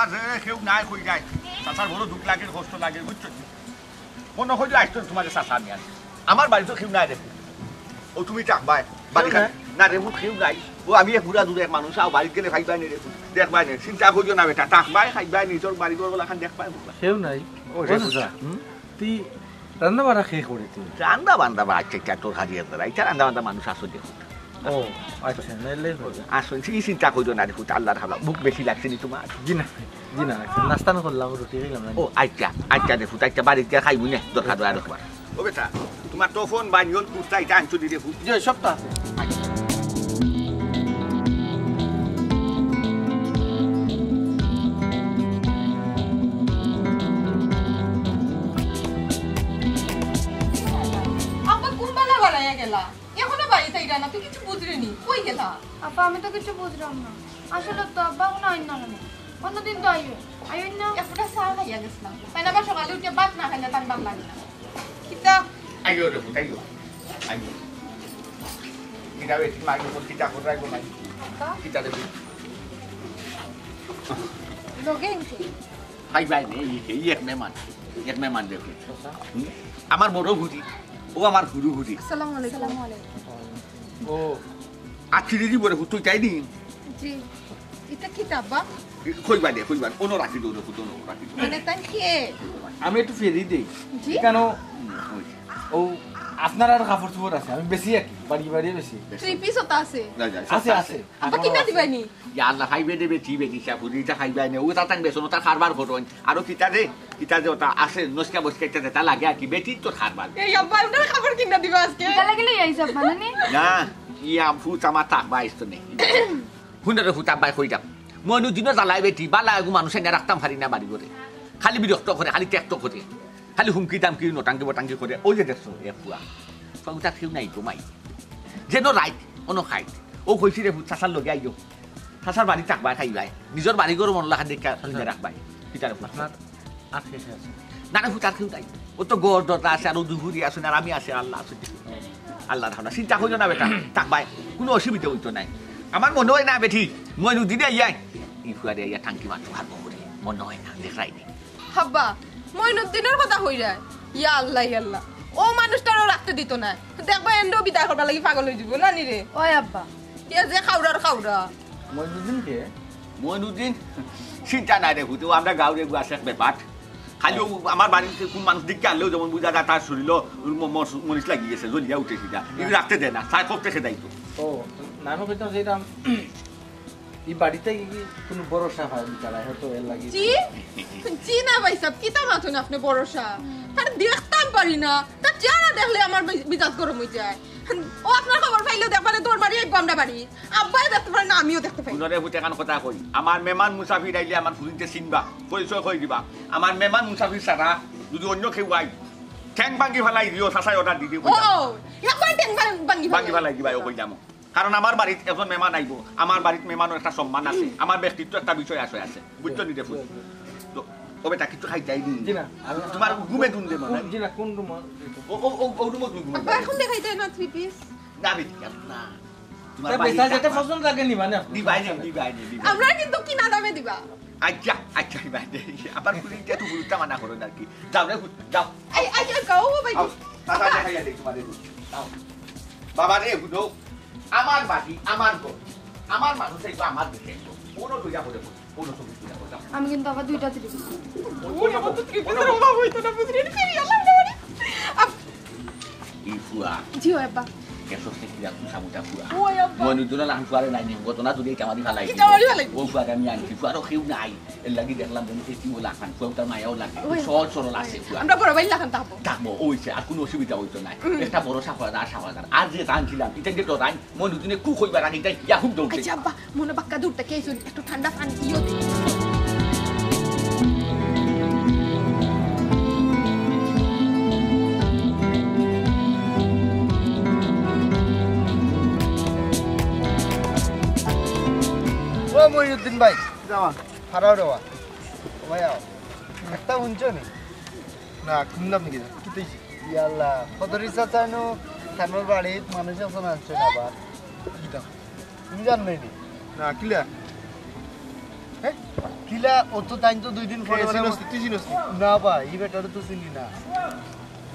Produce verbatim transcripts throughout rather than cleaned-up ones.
আরে, কেউ নাই কই যায়। চাচার বড় দুখ লাগে, কষ্ট লাগে, বুঝছো নি? মনো করি আইছো তুমারে চাচা আমি আনি। আমার বাড়িত কেউ নাই রে। ও তুমি থাকবায়, বাড়ি কেউ খালি নাই? না রে, কেউ নাই। ও আমি এক বুড়া দুড়া এক মানুষ, আও বাড়িত গেলে পাইবায় নি রে, দেখবায় নি। চিন্তা করিও না বেটা, থাকবায়, খাইবায়, নিজর বাড়ি ঘর ওলাখান দেখবায় বুঝবা। কেউ নাই? ও রে বুঝছো? বুঝা। হুম? তুই রান্না বাড়া কে করে তুই? রান্দা বান্দা বা আচ্ছা, ইটা তোর হারিয়ে ধরা, ইটা রান্দা বান্দা মানুষ আসো দেখো। ও, আচ্ছা, নাইলে হবে। আসো, তুমি চিন্তা করিও না দেখো, আল্লার হাওলা, ভুক বেশি লাগছে নি তুমার? জি না, জি না, আচ্ছা, নাস্তা আমি করলাম, রুটি খাইলাম না। ও, আচ্ছা, আচ্ছা দেখো, আচ্ছা বাড়িত গিয়া খাইবো নে, দরকার অয় আর একবার। ও বেটা, তুমার তফন, বানিয়ন, কুর্তা, ইটা আনছো নি দেখো? জি, সবতা আছে। আব্বা কুনবালা বারাইয়া গেলা? এখনো বাড়িত আইরা না, তুই কিছু বুঝরে নি? কই গেলা? আপা, আমি তো কিছু বুঝরাম না। আসলে তো আব্বা এখনো আইন না কেনে? অন্যদিন তো আইও, আইন না? একটা চা খাইয়া গেছলাম। তাই না, আবার সকালে উঠে ভাত না খাইলে তার ভালো লাগে না। কিতা? আইও রে, আইও। আইও। কিতা রে, তুই মাইকে বল, কিতা করে রাখবো নাই? কিতা রে? লগে আনছে। হাই ভাই নে, এই, এই এক মেহমান। এক মেহমান দেখো। হুম? আমার বড় হুরি, ও আমার হুরু হুরি। আসসালামু আলাইকুম। ও। আচ্ছা দিদি বলে হুতু চাই নি? জি। ইটা কিতা আব্বা? কইবা দে, কইবা। অনো রাখি দেও, হুতু অনো রাখি দেও। মানে তাই কে? আমি একটু ফেরি দেই। জি? কেন? হুম, ওই। ও, আপনার আর কাপড় চোপড় আছে, আমি বেশি আর কি, বাড়ি বাড়ি বেশি। থ্রি পিস ওটা আছে? না, না, আছে, আছে। আব্বা কিনা দিবানি? ইয়া আল্লাহ, খাইবে দে বেটি, বেটি, চা ফুরি, ইটা খাইবে নে। ও তা তাং বেসন, ওটা কারবার করইন। আরো কিতা দে, কিতা দে, ওটা আছে, নস্কা বস্কা, ইটা যেটা লাগে আর কি, বেটি তো কারবার। এই আব্বা, আপনার কাপড় কিনা দিবা আজকে? ইটা লাগিলে এই সব বানানি? না, ইয়া ফুত আমার থাকবা আইস তো নেই। হুনরে ফুত আব্বায় কইতাম। মইনুদ্দিনও জ্বালায় বেটি, বালা এগু মানুষ আইনা রাখতাম পারি না বাড়ি ঘরে। খালি বিরক্ত করে, খালি ত্যাক্ত করে। খালি হুমকি দামকি, নটাঙ্গি বটাঙ্গি করে। ওই যে দেখছো, এ ফুয়া। ফুয়া তার কেউ নাই, ঘুমাই। যেন রাইত, অনো খাইত। ও কইছি রে ফুত, চাচার লগে আইও। চাচার বাড়ি থাকবায়, খাইবায়। নিজর বাড়ি ঘর মন লাখান দেখা, খালি রাখবায়। কিতা রে ফুত? আপনার আর কে কে আছে? না রে ফুত, আর কেউ নাই। ও তো ঘর দরজা আছে, আর ও দুপুরি আছে না, আর আমি আছি, আল্লাহ আছে। আল্লাহর হাওলা, চিন্তা করিও না বেটা, থাকবায়। কোনো অসুবিধা অইতো নাই। আমার মনো অয় না বেটি, মইনুদ্দিনে আইয়া, ই ফুয়ারে আইয়া টাঙ্কি মারতো পারবো করে। মনো অয় না, দেখরায় নি। হাব্বা, মইনুদ্দিনর কথা কইরায়। ইয়া আল্লাহ, ইয়া আল্লাহ। ও মানুষটারও রাখতে দিত না। দেখবা এন্ডও বিদায় করবার লাগি পাগল অই যিবো, নানি রে? ওই আব্বা। ইয়া যে খাউরার খাউরা। মইনুদ্দিন কে? মইনুদ্দিন? চিন্তা নাই রে ফুত, ও আমরা গাউর এগু আছে এক বেপার। খালি ও আমার বাড়িত কুন মানুষ দেখতে আনলেও যেমন বুঝা যায় তার শরীরও ম-, ম-, মরিচ লাগি গেছে, জ্বলিয়া উঠে সিধা। এগু রাখতে দেয় না, তাই করতে সে দায়িত্ব। ও, না, আমি কইতাম যে এটা ই বাড়িত কি কোনো ভরসা পায় বিচারা, হয়তো এর লাগি। জি? জি না ভাই সাহেব, কিতা মাতইন আপনে ভরসা? তার দেখতাম পারি না, তার চেহারা দেখলে আমার মি-, মিজাজ গরম অই যায়। ও আপনার খবর পাইলে দেখবানে দৌড় মারি আইবো আমরা বাড়ি। আব্বায় দেখতে পারে না, আমিও দেখতে পাই না। হুনরে ফুত এখান কথা কই, আমার মেহমান মুসাফির আইলে আমার ফুরিন্তে চিনবা, পরিচয় কই দিবা। আমার মেহমান মুসাফির ছাড়া যদি অন্য কেউ আই, ঠ্যাং ভাঙ্গি ফালাই দিও, চাচায় অর্ডার দি দিও, ও, কইলাম। একবার ঠ্যাং ভাং-, ভাঙ্গি ভাঙ্গি ফালাই। ফালাই দিবা, ও কইলাম। কারণ আমার বাড়িত একজন মেহমান আইবো, আমার বাড়িত মেহমানর একটা সম্মান আছে, আমার ব্যক্তিত্ব একটা বিষয় আছে, আছে। বুঝছো নি রে ফুত? তো, ও বেটা, কিছু খাইতাই নি? জি না, আমি তুমার রুমে দুন দে মনে হয়। জি না, কোন রুম? ও, ও, ও, ও রুমো তুমি ঘুমাইবা। আব্বা, এখন দেখাই যায় না থ্রি পিস? না, বেটি, না। তুমার তাই বাড়ি বেটা যেটা থাকবা। পছন্দ লাগে নিবা না? দিবাই নি, দিবাই নি, দিবাই নি। আমরা কিন্তু কিনা দামে দিবা। আচ্ছা, আচ্ছা, দিবাই নি। আবার ফুরিন্তে তো ফুরিন্তে মানা করো না আর কি। যাও রে ফুত, যাও। এই, এই, এই, গাও, ও ভাই। আও, দাদা দেখাইয়া দেই তুমারে ফুত। যাও। বাবা রে, হুনো। আমার বাড়ি, আমার ঘর। আমার মানুষ আইবো, আমার দেশে আইবো। কোনো লইয়া পড়ে পড়ে। আমি কিন্তু আবার দুইটা থ্রি পিস। ওই, ওই, ওই, ওই, ওই, ওই, ওই, ওই, ওই, ওই, ওই, ওই, ওই, ওই, ওই, ওই, ই ফুয়া। জি, ও আব্বা। কেসস নে কিরা তুষা মুটা ফুয়া। ওই আব্বা। মইনুদ্দিন লাখান ফুয়ারে নাই নিম, ঘটনা যদি এটা মারি ফালাই কিতা দিবো। মারি ফালাই দিবো? ও ফুয়ারে আমি আনছি, ফুয়ারও কেউ নাই। এর লাগি দেখলাম যেন এতিম লাখান, ফুয়া তার মায়াও লাগে। ওই। সহজ সরল আছে ফুয়া। আমরা বড় ভাই লাখান থাকবো। থাকবো, ওই সে, আর কোনো অসুবিধা অইতো না। হুম। একটা বড় সাফাদার, সাফাদার। আর যে রান ছিলাম, এটা যে তো রান, মইনুদ্দিনে কু কইবার আগে এটা ইয়া খুব দৌড়ে। আচ্ছা আব্বা, মনে বাক্কা দূর থেকে এই একটু ঠান্ডা পানি ইয়ে দে। ও মইনুদ্দিন ভাই, যাওয়া। ফারাও রেওয়া। ও ভাই আও। একটা হুনছো নি? না, হুনলাম নাকি? কি তৈছি? ইয়াল্লা, কদরি চাচা নু, থানোর বাড়িত মানুষ আছে না, আনছে না আবার। কি দাম? তুমি জানো নি? না, কিলা? কিলা, ও তো তাইন তো দুই দিন পরে পরে চিনস নি, তুই চিনস নি? না বা, ই বেটারে তো চিনি না।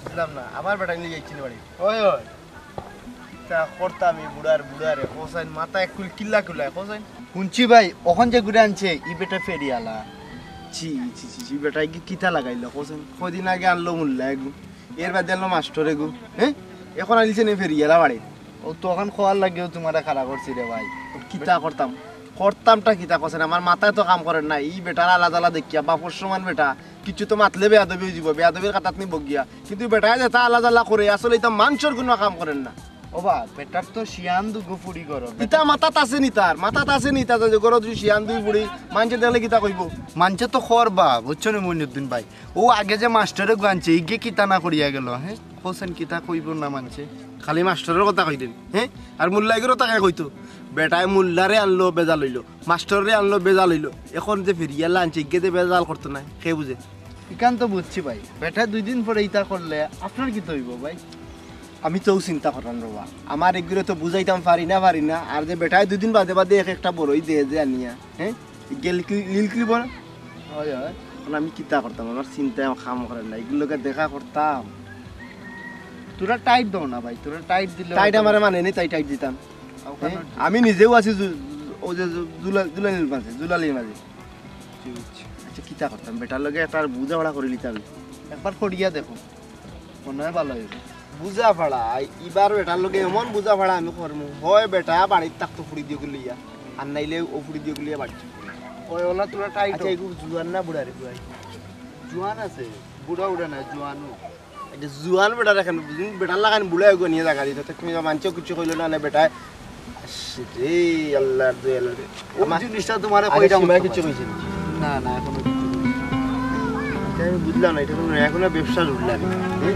বুঝলাম না, আমার বেটা নিয়ে যাচ্ছি না বাড়ি। ওই, ওই। তা করতাম ই বুড়ার বুড়ারে, হোসেন মাথা এক কুল কিল্লা কুলায়, হোসেন। শুনছি ভাই, অখন যেগুরে আনছে, ই বেটা ফেরিয়ালা। ছি, ছি, ছি, ছি, বেটায় কি কিতা লাগাইলো, হোসেন? কয়দিন আগে আনলো মোল্লা এগু, এর বাদে আনলো মাস্টর এগু, হ্যাঁ? অখন আনছে নি ফেরিয়ালা বাড়ি। ও তো অখন খোয়ার লাগিও তুমারে খাড়া করছি রে ভাই। কিতা করতাম? করতামটা কিতা কছেন? আমার মাথায় তো কাম করের না। ই বেটার আলা জ্বালা দেখিয়া, বাপর সমান বেটা, কিছু তো মাতলে বেয়াদবি অইযিবো, বেয়াদবির কাতাত নিবো গিয়া। কিন্তু বেটায় যেতা আলা জ্বালা করে, আসলে ইতা মানষর কুনু কাম করের না। ও বা, বেটার তো শিয়ান দুগু ফুড়ি ঘরো। ইতা মাথাত আছে নি তার, মাথাত আছে নি তার যে ঘরো দুই শিয়ান দুই ফুড়ি, মানষে দেখলে কিতা কইবো? মানষে তো খর বা, বুঝছো নি মইনুদ্দিন ভাই? ও আগে যে মাস্টরে গু আনছে, ইগে কিতা না করিয়া গেল, হ্যাঁ? হোসেন কিতা কইবো না মানষে? খালি মাস্টরর কথা কইদেন, হ্যাঁ? আর মোল্লা এগুরে তাকে কইতো, বেটায় মোল্লারে আনলো, বেজাল অইলো, মাস্টররে আনলো, বেজাল অইলো। অখন যে ফেরিয়ালা আনছে, ইগে যে বেজাল করতো নায়, কে বুঝে? ইখান তো বুঝছি ভাই, বেটায় দুই দিন পরে ইতা করলে আপনার কিতা অইবো ভাই? আমি তো চিন্তা করলাম রে বা, আমার এগুরে তো বুঝাইতাম পারি না, পারি না। আর যে বেটায় দুই দিন বাদে বাদে এক একটা বড়ই দে যে আনিয়া, হ্যাঁ? ইগে লিলকি-, লিলকি বড়। হয়, হয়। অখন আমি কিতা করতাম? আমার চিন্তায় আমার কাম করের না। ইগুর লগে দেখা করতাম। তোরা টাইট দেও না ভাই, তোরা টাইট দিলে টাইট হয়তো আমারে মানে নি, তাই টাইট দিতাম। ওখানে হ্যাঁ? আমি নিজেও আছি জু-, ও যে জু-, জুলা-, জুলানির মাঝে, জুলানির মাঝে। জি, বুঝছি। আচ্ছা, কিতা করতাম? বেটার লগে একটা আর বুঝাপড়া করি লিতাম। একবার করিয়া দেখো, মনে হয় ভালো হইবে। বুঝাপড়া, ইবার বেটার লগে এমন বুঝাপড়া আমি করমু, হয় বেটা বাড়িত থাকতো ফুড়ি দিগু লইয়া, আর নাইলে ও ফুড়ি দিগু লইয়া বাড়িত। ওই ওলা তোরা টাইট আচ্ছা, হও। এগু জুয়ান না বুড়া রে ভাই? জুয়ান আছে, বুড়া উড়া না, জুয়ানও। এটা জুয়ান বেটার এখান, বেটার লাখান বুড়া এগু নিয়ে জাগা দিত, তো তুমি মানষেও কিছু কইলো না, না বেটায় রে, আল্লাহর দোহাই, আল্লাহর দোহাই। ও আমার, জিনিসটা তোমারে আরে কইরাম সীমায় তো। কিছু কইছে না। না, না, এখনো কিছু কইছে না। এটা আমি বুঝলাম না, এটা কোনো, এখনো ব্যবসা জুটলা না। এ?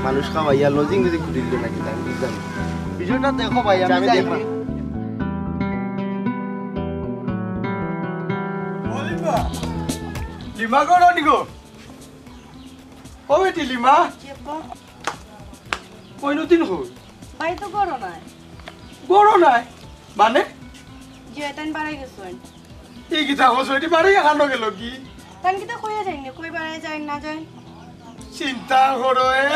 মানুষ খাওয়াইয়া লজিং যদি খুঁটিল নাকি, আমি বুঝলাম না। বিষয়টা দেখো ভাই, আচ্ছা, আমি আমি যাই। দেখলাম। লিমা গো, রনি গো। ও বেটি লিমা। জি আব্বা। মইনুদ্দিন কই? ভাই তো ঘরো নাই। ঘরো নাই? মানে? জি, তাইন বাড়ি গেছইন। এই কিতা কছ, এটি বাড়ি এখানো গেল কি? তাইন কিতা কইয়া যাইন নি, কই বাড়ি যাইন না যাইন? চিন্তা করো এ,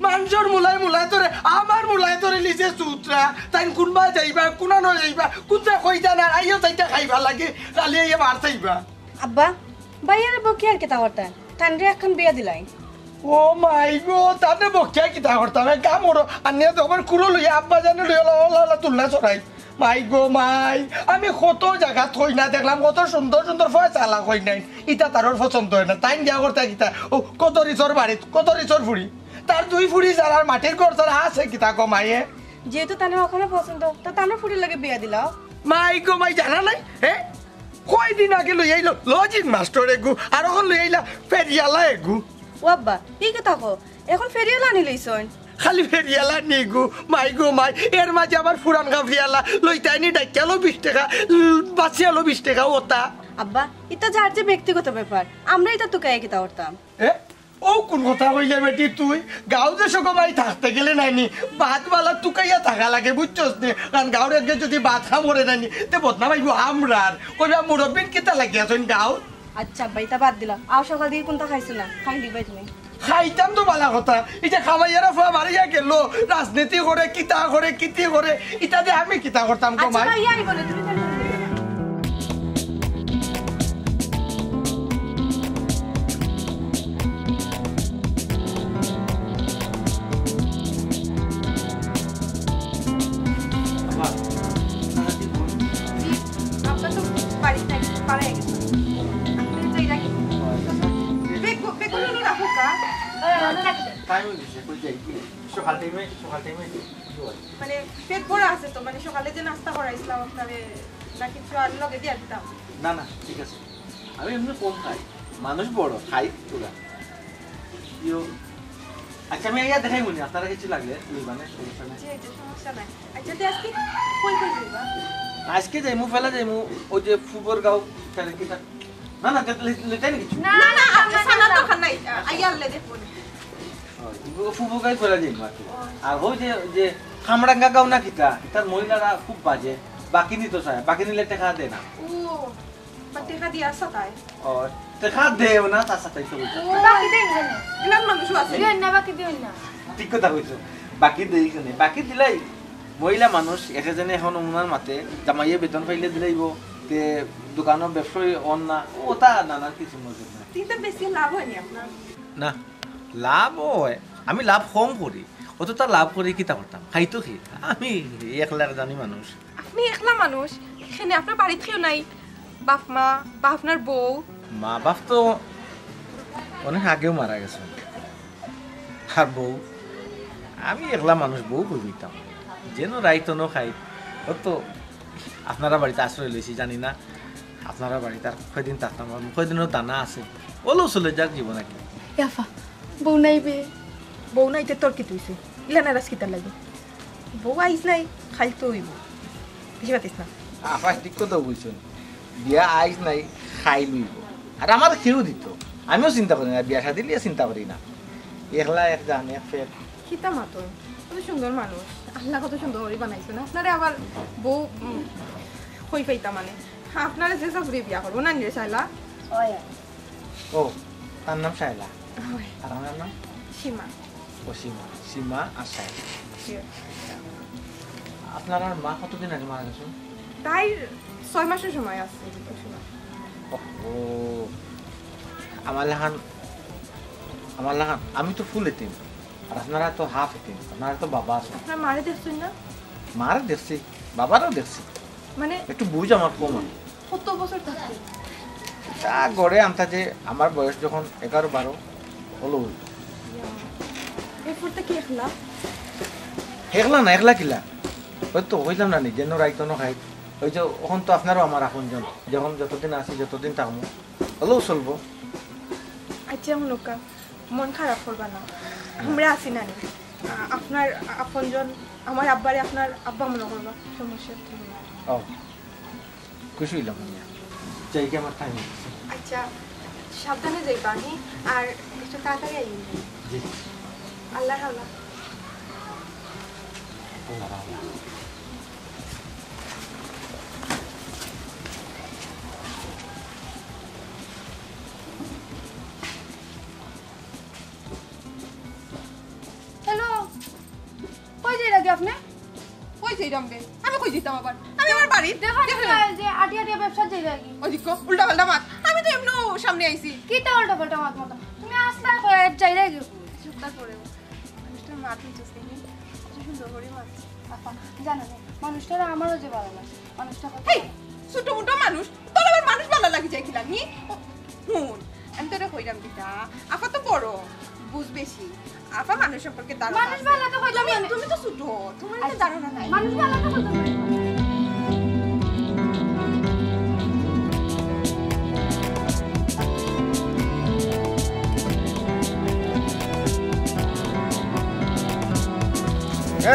মানষর মুলায় মুলায় তোরে, আমার মুলায় তোরে লিছে সুতরা, তাইন কুনবায় যাইবা, কুনানো যাইবা, কুনটা কইতা না, আইও যাইতা খাইবা লাগে, খালি আইয়া মার চাইবা। আব্বা, ভাইয়ারে বকিয়া আর কিতা করতা? তানরে একখান বিয়া দিলাই। ও মাই গো, তানরে বকিয়া কিতা করতাম? এক কাম করো, আনিয়া তো আমার কুড়ো লইয়া আব্বা জানে লইয়া লা, লা, লা, তুলনা চড়াই। মাই গো মাই, আমি কত জাগাত কইনা দেখলাম, কত সুন্দর সুন্দর ফয়সালা কইনাইন। ইতা তারর পছন্দ হয় না। তাইন বিয়া করতা কিতা? ও, কত রিসর বাড়িত, কত রিসর ফুড়ি। তার দুই ফুড়ি ছাড়া আর মাটির ঘর ছাড়া আছে কিতা গো মাইয়ে? যেহেতু তানরে অখানো পছন্দ, তা তানর ফুড়ির লগে বিয়া দিলাও। মাই গো মাই, জানা নাই? হে? কয়দিন আগে লই আইলো লজিং মাস্টর এগু, আর অখন লই আইলা ফেরিয়ালা এগু। ও আব্বা, ই কথা কও, অখন ফেরিয়ালা আনি লইছইন? খালি ফেরিয়ালা নি গু, মাই গো মাই, এর মাঝে আবার ফুরান গা ফেরিয়ালা, লইতাইনি ডাকিয়ালো বিশ টেকা, উম, বাঁচিয়ালো বিশ টেকা ওতা। আব্বা, ইতা যার যে ব্যক্তিগত ব্যাপার, আমরা ইতা তুকাইয়া কিতা করতাম? এ? ও কোন কথা কইলে বেটি তুই? গাঁও যে সকমাই থাকতে গেলে নাইনি, বাদ বালা তুকাইয়া থাকা লাগে, বুঝছস নি? কারণ গাঁওর একজন যদি বাদ খাম করে নাইনি, তে বদনাম আইবো আমরার। কইবা মুরব্বিন কিতা লাগিয়া আছইন গাঁও? আচ্ছা আব্বা, ইতা বাদ দিলাম। আর সকাল দিকে কুনতা খাইছো না? খাই দিবায় তুমি। খাইতাম তো বালা কথা। এই যে খাওয়াইয়ারা ফুয়া মারিয়া গেল, রাজনীতি করে, কিতা করে, কিতি করে, ইতা দে আমি কিতা করতাম গো আচ্ছা, মাই? ভাইয়া, আইবো না, তুমি tension করিও না। জি, আব্বা তো বাড়িত নাই, পাড়ায় গেছে। আপনি যাই রাখি। বেগ, বেগ গুলো রাখো কা? হ্যাঁ, রাখি দেন। টাইম হয়ে গেছে, কই যাই? সকাল টাইমে, সকাল টাইমে কি হয়? মানে, পেট ভরা আছে তো, মানে, সকালে যে নাস্তা করাইছিলাম আপনারে, না কিছু আর লগে দিয়া দিতাম? না, না, ঠিক আছে। আমি এমনি কম খাই, মানুষ বড়, খাই পুরা। ইয়ো, আচ্ছা, আমি আইয়া দেখাই মনে, আপনারা কিছু লাগলে লইবানে, সমস্যা নাই। জি, জি, সমস্যা নাই। আচ্ছা, তুই আজকে কই কই যাইবা? আজকে যাইমু, ফেলা যাইমু, ওই যে ফুবর গাঁও, ফেলে কিতা? না, না, লে-, লে-, লেটাই না কিছু। না, না, না, না, আচ্ছা, না, না, না। দরকার নাই। আ-, আইয়া আনলে দেখবো না। হয়, ও ফুবর গাঁও ফেলা যাইমু আর কি। ও। আর ওই যে, যে খামরাঙ্গা গাঁও না কিতা, তার মহিলারা খুব বাজে, বাকি নিত চায়, বাকি নিলে টাকা দেয় না। ও। টেকা দিয়া আছে তাই। ও, টেকা দেও না, তা সাথে তো বলছো। বাকি দেই না। ইলান মানুষও আছে। দিও না, বাকি দিও না। ঠিক কথা কইছো। বাকি দেই কেনে? বাকি দিলাই মহিলা মানুষ, একে জনে এখন ওনার মাতে, জামাইয়ে বেতন পাইলে দিলাইব, তে দোকানও ব্যবসায়ী অন না, ওটা নানান কিছু মজুর না। তিনটা বেশি লাভ হয়নি আপনার? না, লাভও হয়। আমি লাভ কম করি, অতটা লাভ করি কিতা করতাম? খাইতো কি? আমি একলা জানি মানুষ। আপনি একলা মানুষ, এখানে আপনার বাড়িত কেউ নাই? বাপ মা বা আপনার বউ? মা বাপ তো অনেক আগেও মারা গেছে। আর বউ, আমি একলা মানুষ, বউ কই কইতাম? যেন রাইত অনো খাই, অত আপনারা বাড়িতে আশ্রয় লইছি, জানি না আপনারা বাড়িতে আর কয়দিন থাকতাম, আর কয়দিনও দানা আছে, ওলো চলে যাক জীবন আর কি। এ আফা, বউ নাই বে। বউ নাই তে তোর কিতা অইছে? ইলা নারাজ কিতার লাগি? বউ আইজ নাই, খাইল তো অইব। বেশি মাতিস না। আফা ঠিক কথা কইছইন। বিয়া আইজ নাই, খাইল অইব। আর আমার কেউ দিত। আমিও চিন্তা করি না, বিয়া শাদি লিয়া চিন্তা করি না। একলা এক জান, এক পেট। কিতা মাতইন? কত সুন্দর মানুষ। আল্লাহ কত সুন্দর করি বানাইছইন। আপনারে আবার বউ, উম, কই পাইতা মানে? আপনারে যে চাকরি বিয়া করবো, নানি রে শায়লা? ওই। ও, তার নাম শায়লা। ওই। আর আমার নাম? সীমা। ও সীমা, সীমা আর শায়লা। জি। আপনার আর মা কতদিন আগে মারা গেছেন? তাই ছয় মাসের সময় আছে, সীমা। ওহো, আমার লাখান, আমার লাখান, আমি তো ফুল এতিম, আর আপনারা তো হাফ এতিম, আপনারা তো বাবা আছেন। আপনার মারে দেখছেন না? মারে দেখছি, বাবারও দেখছি। মানে একটু বুঝ আমার কম আর। কত বছর থাকতে? তা গড়ে আনতা যে আমার বয়স যখন এগারো বারো হলো হইল। এরপর তো কি একলা? একলা না, একলা কিলা? ওই তো কইলাম না নি, যেন রাইত অনো খাই। ওই যে ওখান তো আপনারও আমার আপনজন, যখন যতদিন আছি, যতদিন থাকবো, হলেও চলবো। আচ্ছা, হুনউক্কা, মন খারাপ করবা না, আমরা আছি না নি? আ-, আপনার আপনজন, আমার আব্বারে আপনার আব্বা মনে করবা, সমস্যা তো নাই। ও, খুশি হইলাম আমি। যাই কি, আমার টাইম হচ্ছে। আচ্ছা, সাবধানে যাইবা, হি? আর একটু তাড়াতাড়ি আইবেন। জি। আল্লাহর হাওলা। আল্লাহর হাওলা। হ্যালো, কই যাইরা গি আপনে? কই যাইরাম বে? আমি কই যাইতাম আবার? আমি আমার বাড়ি। দেখো না, দেখো না। যে আটিয়া আটিয়া ব্যবসা যাইরা গি? ওই দেখো, উল্টা পাল্টা মাত। আমি তো এমনেও সামনে আইছি। কিতা উল্টা পাল্টা মাত মাতো? তুমি আসলা কই, যাইরা গি? চুপ থাক করে। মানুষটার মাত নিচে শুনি। কত সুন্দর করে মাত। আপা, জানো না, মানুষটারে আমারও যে ভালো লাগে। মানুষটা কত হেই, ছোট মোটো মানুষ, তোর আবার মানুষ ভালা লাগি যায় কিলা, নি? ও, হুন, আমি তোরে কইরাম কিতা, আফা তো বড়, বুঝ বেশি। আফা মানুষ সম্পর্কে ধারণা মানুষ আছে। ভালা তো কইতাম তুমি, মানে তুমি তো ছোট, তোমার তো আচ্ছা, ধারণা নাই। মানুষ ভালা তো কইতাম মানে।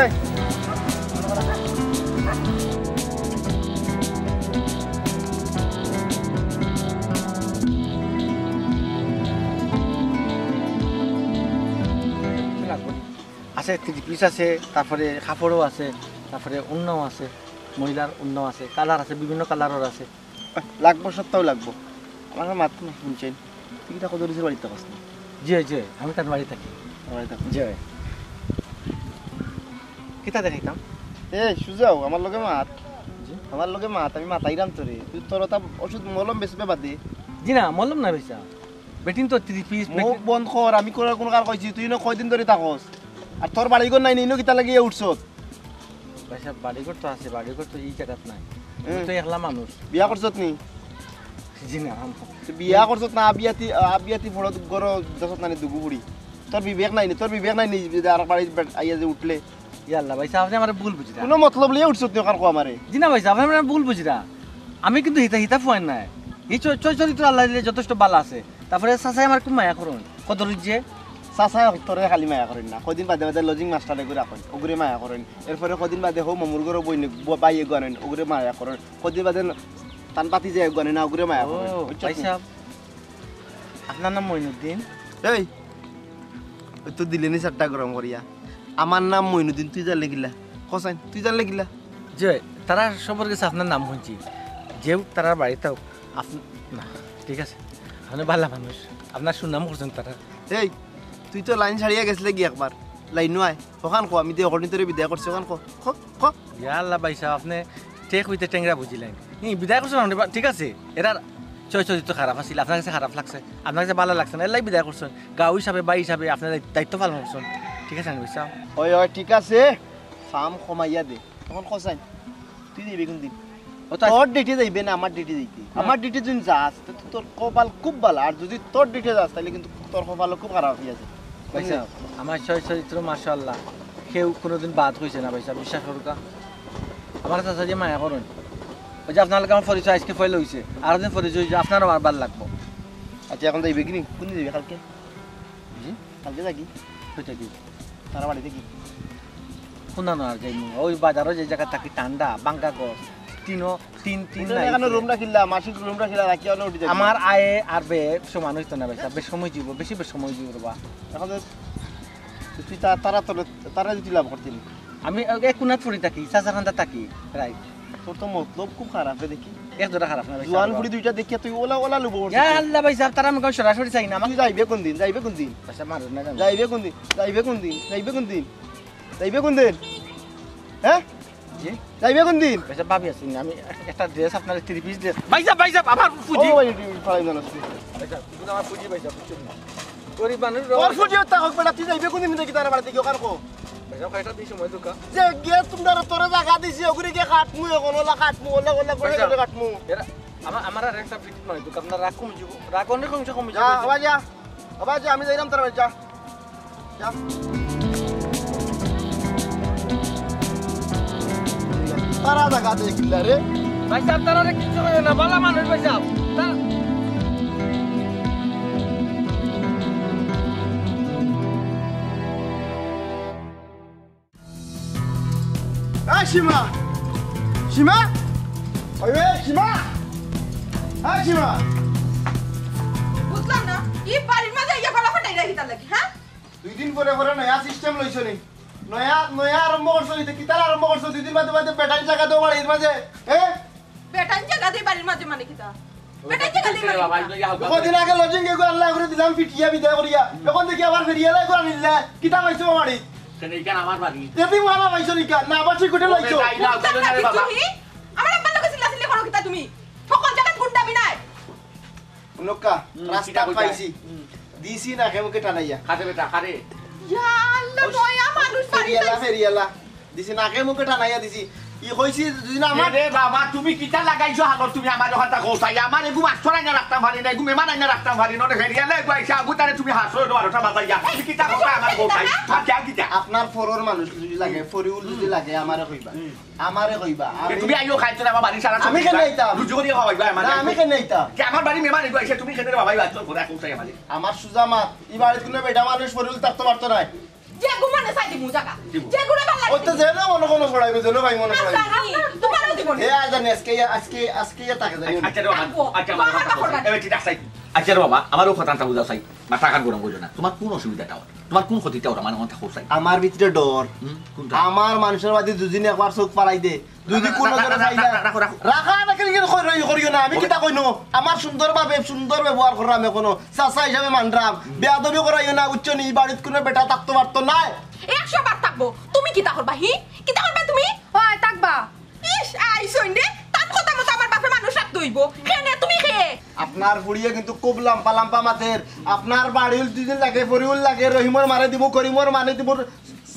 এই। আছে, থ্রি পিস আছে, তারপরে কাপড়ও আছে, তারপরে ওড়নাও আছে, মহিলার ওড়নাও আছে, কালার আছে, বিভিন্ন কালারের আছে। লাগবো, সবটাও লাগবো। আমার মাত না শুনছেন, তুই কিতা কত দিছে বাড়িতে কস না? জি, জি, আমি তার বাড়ি থাকি। আমার বাড়ি থাকো? জি। কিতা দেখাইতাম? এ, সুজাও, আমার লগে মাত। জি? আমার লগে মাত, আমি মাতাইরাম তোরে। তুই তোর ওটা ওষুধ মলম বেচবে বাদে। জি না, মলম না বেচা। বেটিন তো থ্রি পিস, মুখ বেটিন বন্ধ কর, আমি কোন, কোন কার কইছি, তুই ইনো কয়দিন ধরে থাকস? আর তোর বাড়িঘর নাই নি, ইনো কিতা লাগিয়া উঠছত? ভাই সাহেব, বাড়িঘর তো আছে, বাড়িঘর তো এই জাগাত নাই। আমি হুম। তো একলা মানুষ। বিয়া করছত নি? জি না, আম- তো বিয়া করছত না, আবিয়াতি, আবিয়াতি ফড়ত গরো দছত নানি দুগু ফুড়ি। তোর বিবেক নাই নি, তোর বিবেক নাই নি, যদি আর বাড়ি বে-, আইয়া যে উঠলে। ইয়া আল্লাহ, ভাই সাহেব, আপনি আমারে ভুল বুঝরা। কোনো মতলব লইয়া উঠছত নি, ওখান কো আমারে। জি না ভাই সাহেব, আপনি আমারে ভুল বুঝরা। আমি কিন্তু হিতা, হিতা ফুয়াইন নায়। এই চ-, চয় চরিত্র আল্লাহ দিলে যথেষ্ট ভালা আছে। তারপরে চাচাই আমার খুব মায়া করইন। কত রুজে? চাচাই তোরে খালি মায়া করইন না, কদিন বাদে বাদে লজিং মাস্টারে করে রাখইন, ওগুরে মায়া করইন। এরপরে কদিন বাদে হো মমুর ঘরো বইনে, ব-, বাইয়ে গো আনইন, ওগুরে মায়া করইন। কদিন বাদে ন-, তান বাতি যায় গো আনইন না, ওগুরে মায়া করইন। ও, বুঝছো ভাই নি? সাহেব, আপনার নাম মঈনুদ্দিন? এই, ওই তো দিলে নি চারটা গরম করিয়া। আমার নাম মঈনুদ্দিন, তুই জানলে কিলা? কসাইন, তুই জানলে কিলা? যে তারা সবার কাছে আপনার নাম শুনছি, যে তারা বাড়িতে হোক, আপনি, না, ঠিক আছে, আপনি ভালা মানুষ, আপনার সুনাম করছইন তারা। এই, তুই তো লাইন ছাড়িয়া গেছলে গি একবার, লাইনো আয়, অখান ক, আমি যে অকর্ণিতরে বিদায় করছি, অখান ক, ক, ক। ইয়া আল্লাহ ভাইসাব, আপনে ঠেক অইতে টেংরা বুঝিলাইন। ই, বিদায় করছইন আপনে, বা-, ঠিক আছে, এরার চয় চরিত্র খারাপ আছিল, আপনার গেছে খারাপ লাগছে, আপনার গেছে ভালা লাগছে না, এরলাগি বিদায় করছইন। গাঁও হিসাবে, ভাই হিসাবে আপনার দায়িত্ব পালন করছইন, ঠিক আছে নি ভাইসাব? ওই, ওই, ঠিক আছে, ফাম কমাইয়া দে। অখন কছাইন, তুই যাইবে কুনদিন? ও তো আজ- তোর ডেটে যাইবে না আমার ডেটে যাইতে? হ্যাঁ। আমার ডেটে যদি যাস, তে তো তোর কপাল খুব ভালা, আর যদি তোর ডেটে যাস, তাইলে কিন্তু তোর কপালও খুব খারাপ অইয়া যায়। ভাইসাব, আমার চয় চরিত্র মাশাআল্লাহ, কেউ কুনুদিন বাদ কইছে না ভাইসাব, বিশ্বাস করউক্কা। আমার চাচা যে মায়া করইন, ওই যে আপনার লগে আমার পরিচয় আইজকে পয়লা অইছে, আরো দিন পরিচয় অইছে, আপনারও আমার ভালা লাগবো। আচ্ছা, অখন যাইবে কিনি? কুনদিন যাইবে? কালকে? জি? কালকে যাই কি? কই থাকি? তারা বাড়ি থাকি। কুনানো আর যাইমু? ওই বাজারো যে জাগাত থাকি ঠান্ডা, ভাঙ্গা ঘর, টিনও, টিন, টিন নাই। এখানো রুম রাখিলা, মাসিক রুম রাখিলা, রাখিয়া অনো উঠি যাইমু। আমার আয়ে আর ব্যয়ে সমান অইতো না ভাইসাব, বেশ সময় দিব, বেশি বেশ সময় দিব রে বা। অখন তো তুই তা-, তারা তোরে, তারা যদি লাভ করতে নি। আমি এক কুনাত পড়ি থাকি, চাচার কান্দাত থাকি, রাইট। তোর তো মতলব খুব খারাপ রে দেখি। এক জোড়া খারাপ না ভাইসাব। জোয়ান ফুড়ি দুইটা দেখিয়া তুই ওলা ওলা লুবো করছিস। ইয়া আল্লাহ ভাইসাব, তারা আমি সরাসরি চাই না। তুই যাইবে কুনদিন? যাইবে কুনদিন? ভাইসাব, মারুন না জানো। যাইবে কুনদিন? যাইবে কুনদিন? যাইবে কুনদিন? যাইবে কুনদিন? হ্যাঁ? জি? যাইবে কুনদিন? ভাইসাব, ভাবি আছি না, আমি এক-, একটা ড্রেস আপনার থ্রি পিস ড্রেস। ভাইসাব, ভাইসাব, আমার ফুজি। ও ভাই, তুই ফালাই জানাস তুই। ভাইসাব, তুমি আমার ফুজি ভাইসাব, বুঝছো না? গরিব মানুষ। তোর ফুজি হত্যা হোক বেটা, তুই যাইবে কুনদিন দেখি তারা বাড়িতে গিয়ে কার কো? ভাইসাব, কয়টা দিন সময় দরকার। যে গিয়ে তোমরা তোরে জাগা দিছি, ওগুলি গিয়ে কাটমু, এখন ওলা কাটমু, ওলা, ওলা করে ভাইসাব, কাটমু। এরা, আমার, আমার আর একটা ফিটিং মানে দরকার, আপনার রাগ কমে যাবো, রাগ অনেক কমছে, কমে যা, যাবো। আবার যা, আবার যা, আমি যাইলাম তার বাড়ি, যা। যা। তারা জাগা দেখলা রে। ভাইসাব, তারা রে কিচ্ছু কইও না, ভালা মানুষ ভাইসাব। তা- এই সীমা! সীমা! ওই রে, সীমা! এই সীমা! বুঝলাম না, ই বাড়ির মাঝে ইয়া ফালা ফাটাই রাখি তার লাগি, হ্যাঁ? দুই দিন পরে পরে নয়া সিস্টেম লইছো নি? নয়া, নয়া আরম্ভ করছো নি? তে কিতার আরম্ভ করছো? দুই দিন বাদে বাদে বেটাইন জাগা দেও বাড়ির মাঝে, হ্যাঁ? বেটাইন জাগা দেই বাড়ির মাঝে মানে কিতা? বেটাইন জাগা দেই বাড়ির মাঝে। কদিন আগে লজিং এগু আল্লাহ করে দিলাম ফিটিয়া বিদায় করিয়া। এখন দেখি আবার ফেরিয়ালা এগু আনিলা। কিতা পাইছো বাড়ি? কেন, ইখান আমার বাড়ি। এদিন মারা পাইছো নি কেন? না, আবার সিকুটে লাইছো। ওরে, তাই না, ওরে, তাই না রে বাবা। আমার আব্বার লগে চিল্লাচিল্লি করো কিতা তুমি? সকল জায়গা গুন্ডামি নাই। নক্কা, হুম, রাস্তা কিতা কইতা? পাইছি। হুম। দিছি নাকে মুখে টানাইয়া। কারে বেটা, কারে? ইয়া আল্লাহ, ওই নয়া মানুষ বাড়িত ফেরিয়ালা, আইছে। ফেরিয়ালা। দিছি নাকে মুখে টানাইয়া দিছি। ই কইছি যদি না আমার এরে বাবা, তুমি কিতা লাগাইছো হালত? তুমি আমার ওখানটা কৌসাই। আমার এগু মাস্টর আইনা রাখতাম পারি না, এগু মেমান আইনা রাখতাম পারি না। ওটা ফেরিয়ালা এগু আইসা আগু তারে তুমি হাসো, এগু বারোটা বাজাইয়া। তুমি কিতা কথা আমার কৌসাই? আর যা কিতা? আপনার ফরর মানুষ যদি লাগে, ফরিউল যদি লাগে, আমারে কইবা। হুম। আমারে কইবা। এ, আমি তুমি আইও খাইছো না আমার বাড়ি সারা আমি কেন আইতাম? রুজি করিয়া খাওয়াইবা আমার। না, আমি কেন আইতাম? যে আমার বাড়ি মেমান এগু আইসা, তুমি কেন রে বাবা, এই বাচ্চার ঘরে কৌসাই আমার? আমার সুজা মাত, ই বাড়িত কোনো বেটা মানুষ ফরিউল থাকতে পারতো না। যে ঘুমানে চাই দিমু জাগা। দিমু। যে ঘুরে ভালা লাগে। ওই তো যেন মনে কোনো ছড়াইবে, যেন ভাই মনে না, ছড়াইবে। জানি, তোমারও দিব না। এ, আজ জানি, আজকে ইয়া, আজকে, আজকে ইয়া তাকে জানি। আচ্ছা রে বাবা, থাকবো। আচ্ছা, আমার কথা কও চাই। এবার ঠিক আছে। আচ্ছা রে বাবা, আমারও কথাটা বুঝাও চাই। মাথা খান গরম করো না। তোমার কোন অসুবিধাটা ওর? তোমার কোন ক্ষতিটা ওর? আমার কথা কও চাই। আমার ভিতরে ডর। হুম, কোনটা? আমার মানুষের বাড়ি দুদিন একবার চোখ ফালাই দে। দুদিন কোনো জনে ফাইলা। রাখো, রাখো, রাখো। রাখা না কেন, কেন কই রই, করিও না। আমি কিতা কইনো? আমার সুন্দর ভাবে, সুন্দর ব্যবহার করলাম এখনো। চাচা হিসাবে মানরাম। বেয়াদবি করাইও না, বুঝছো নি? ই বাড়িত কোনো বেটা থাকতো পারতো নায়। একশো বার থাকবো। তুমি কিতা করবা, হি? কিতা করবা তুমি? ওই, থাকবা। ইস, আইসইন রে। তার কথা মতো আমার বাপে মানুষ রাখতে অইবো। কেনে, তুমি কে? আপনার ফুড়িয়ে কিন্তু খুব লাম্পা লাম্পা মাতের। আপনার বাড়িউল দুদিন লাগে, ফরিউল লাগে, রহিমর মারে দিমু, করিমর মারে দিমু,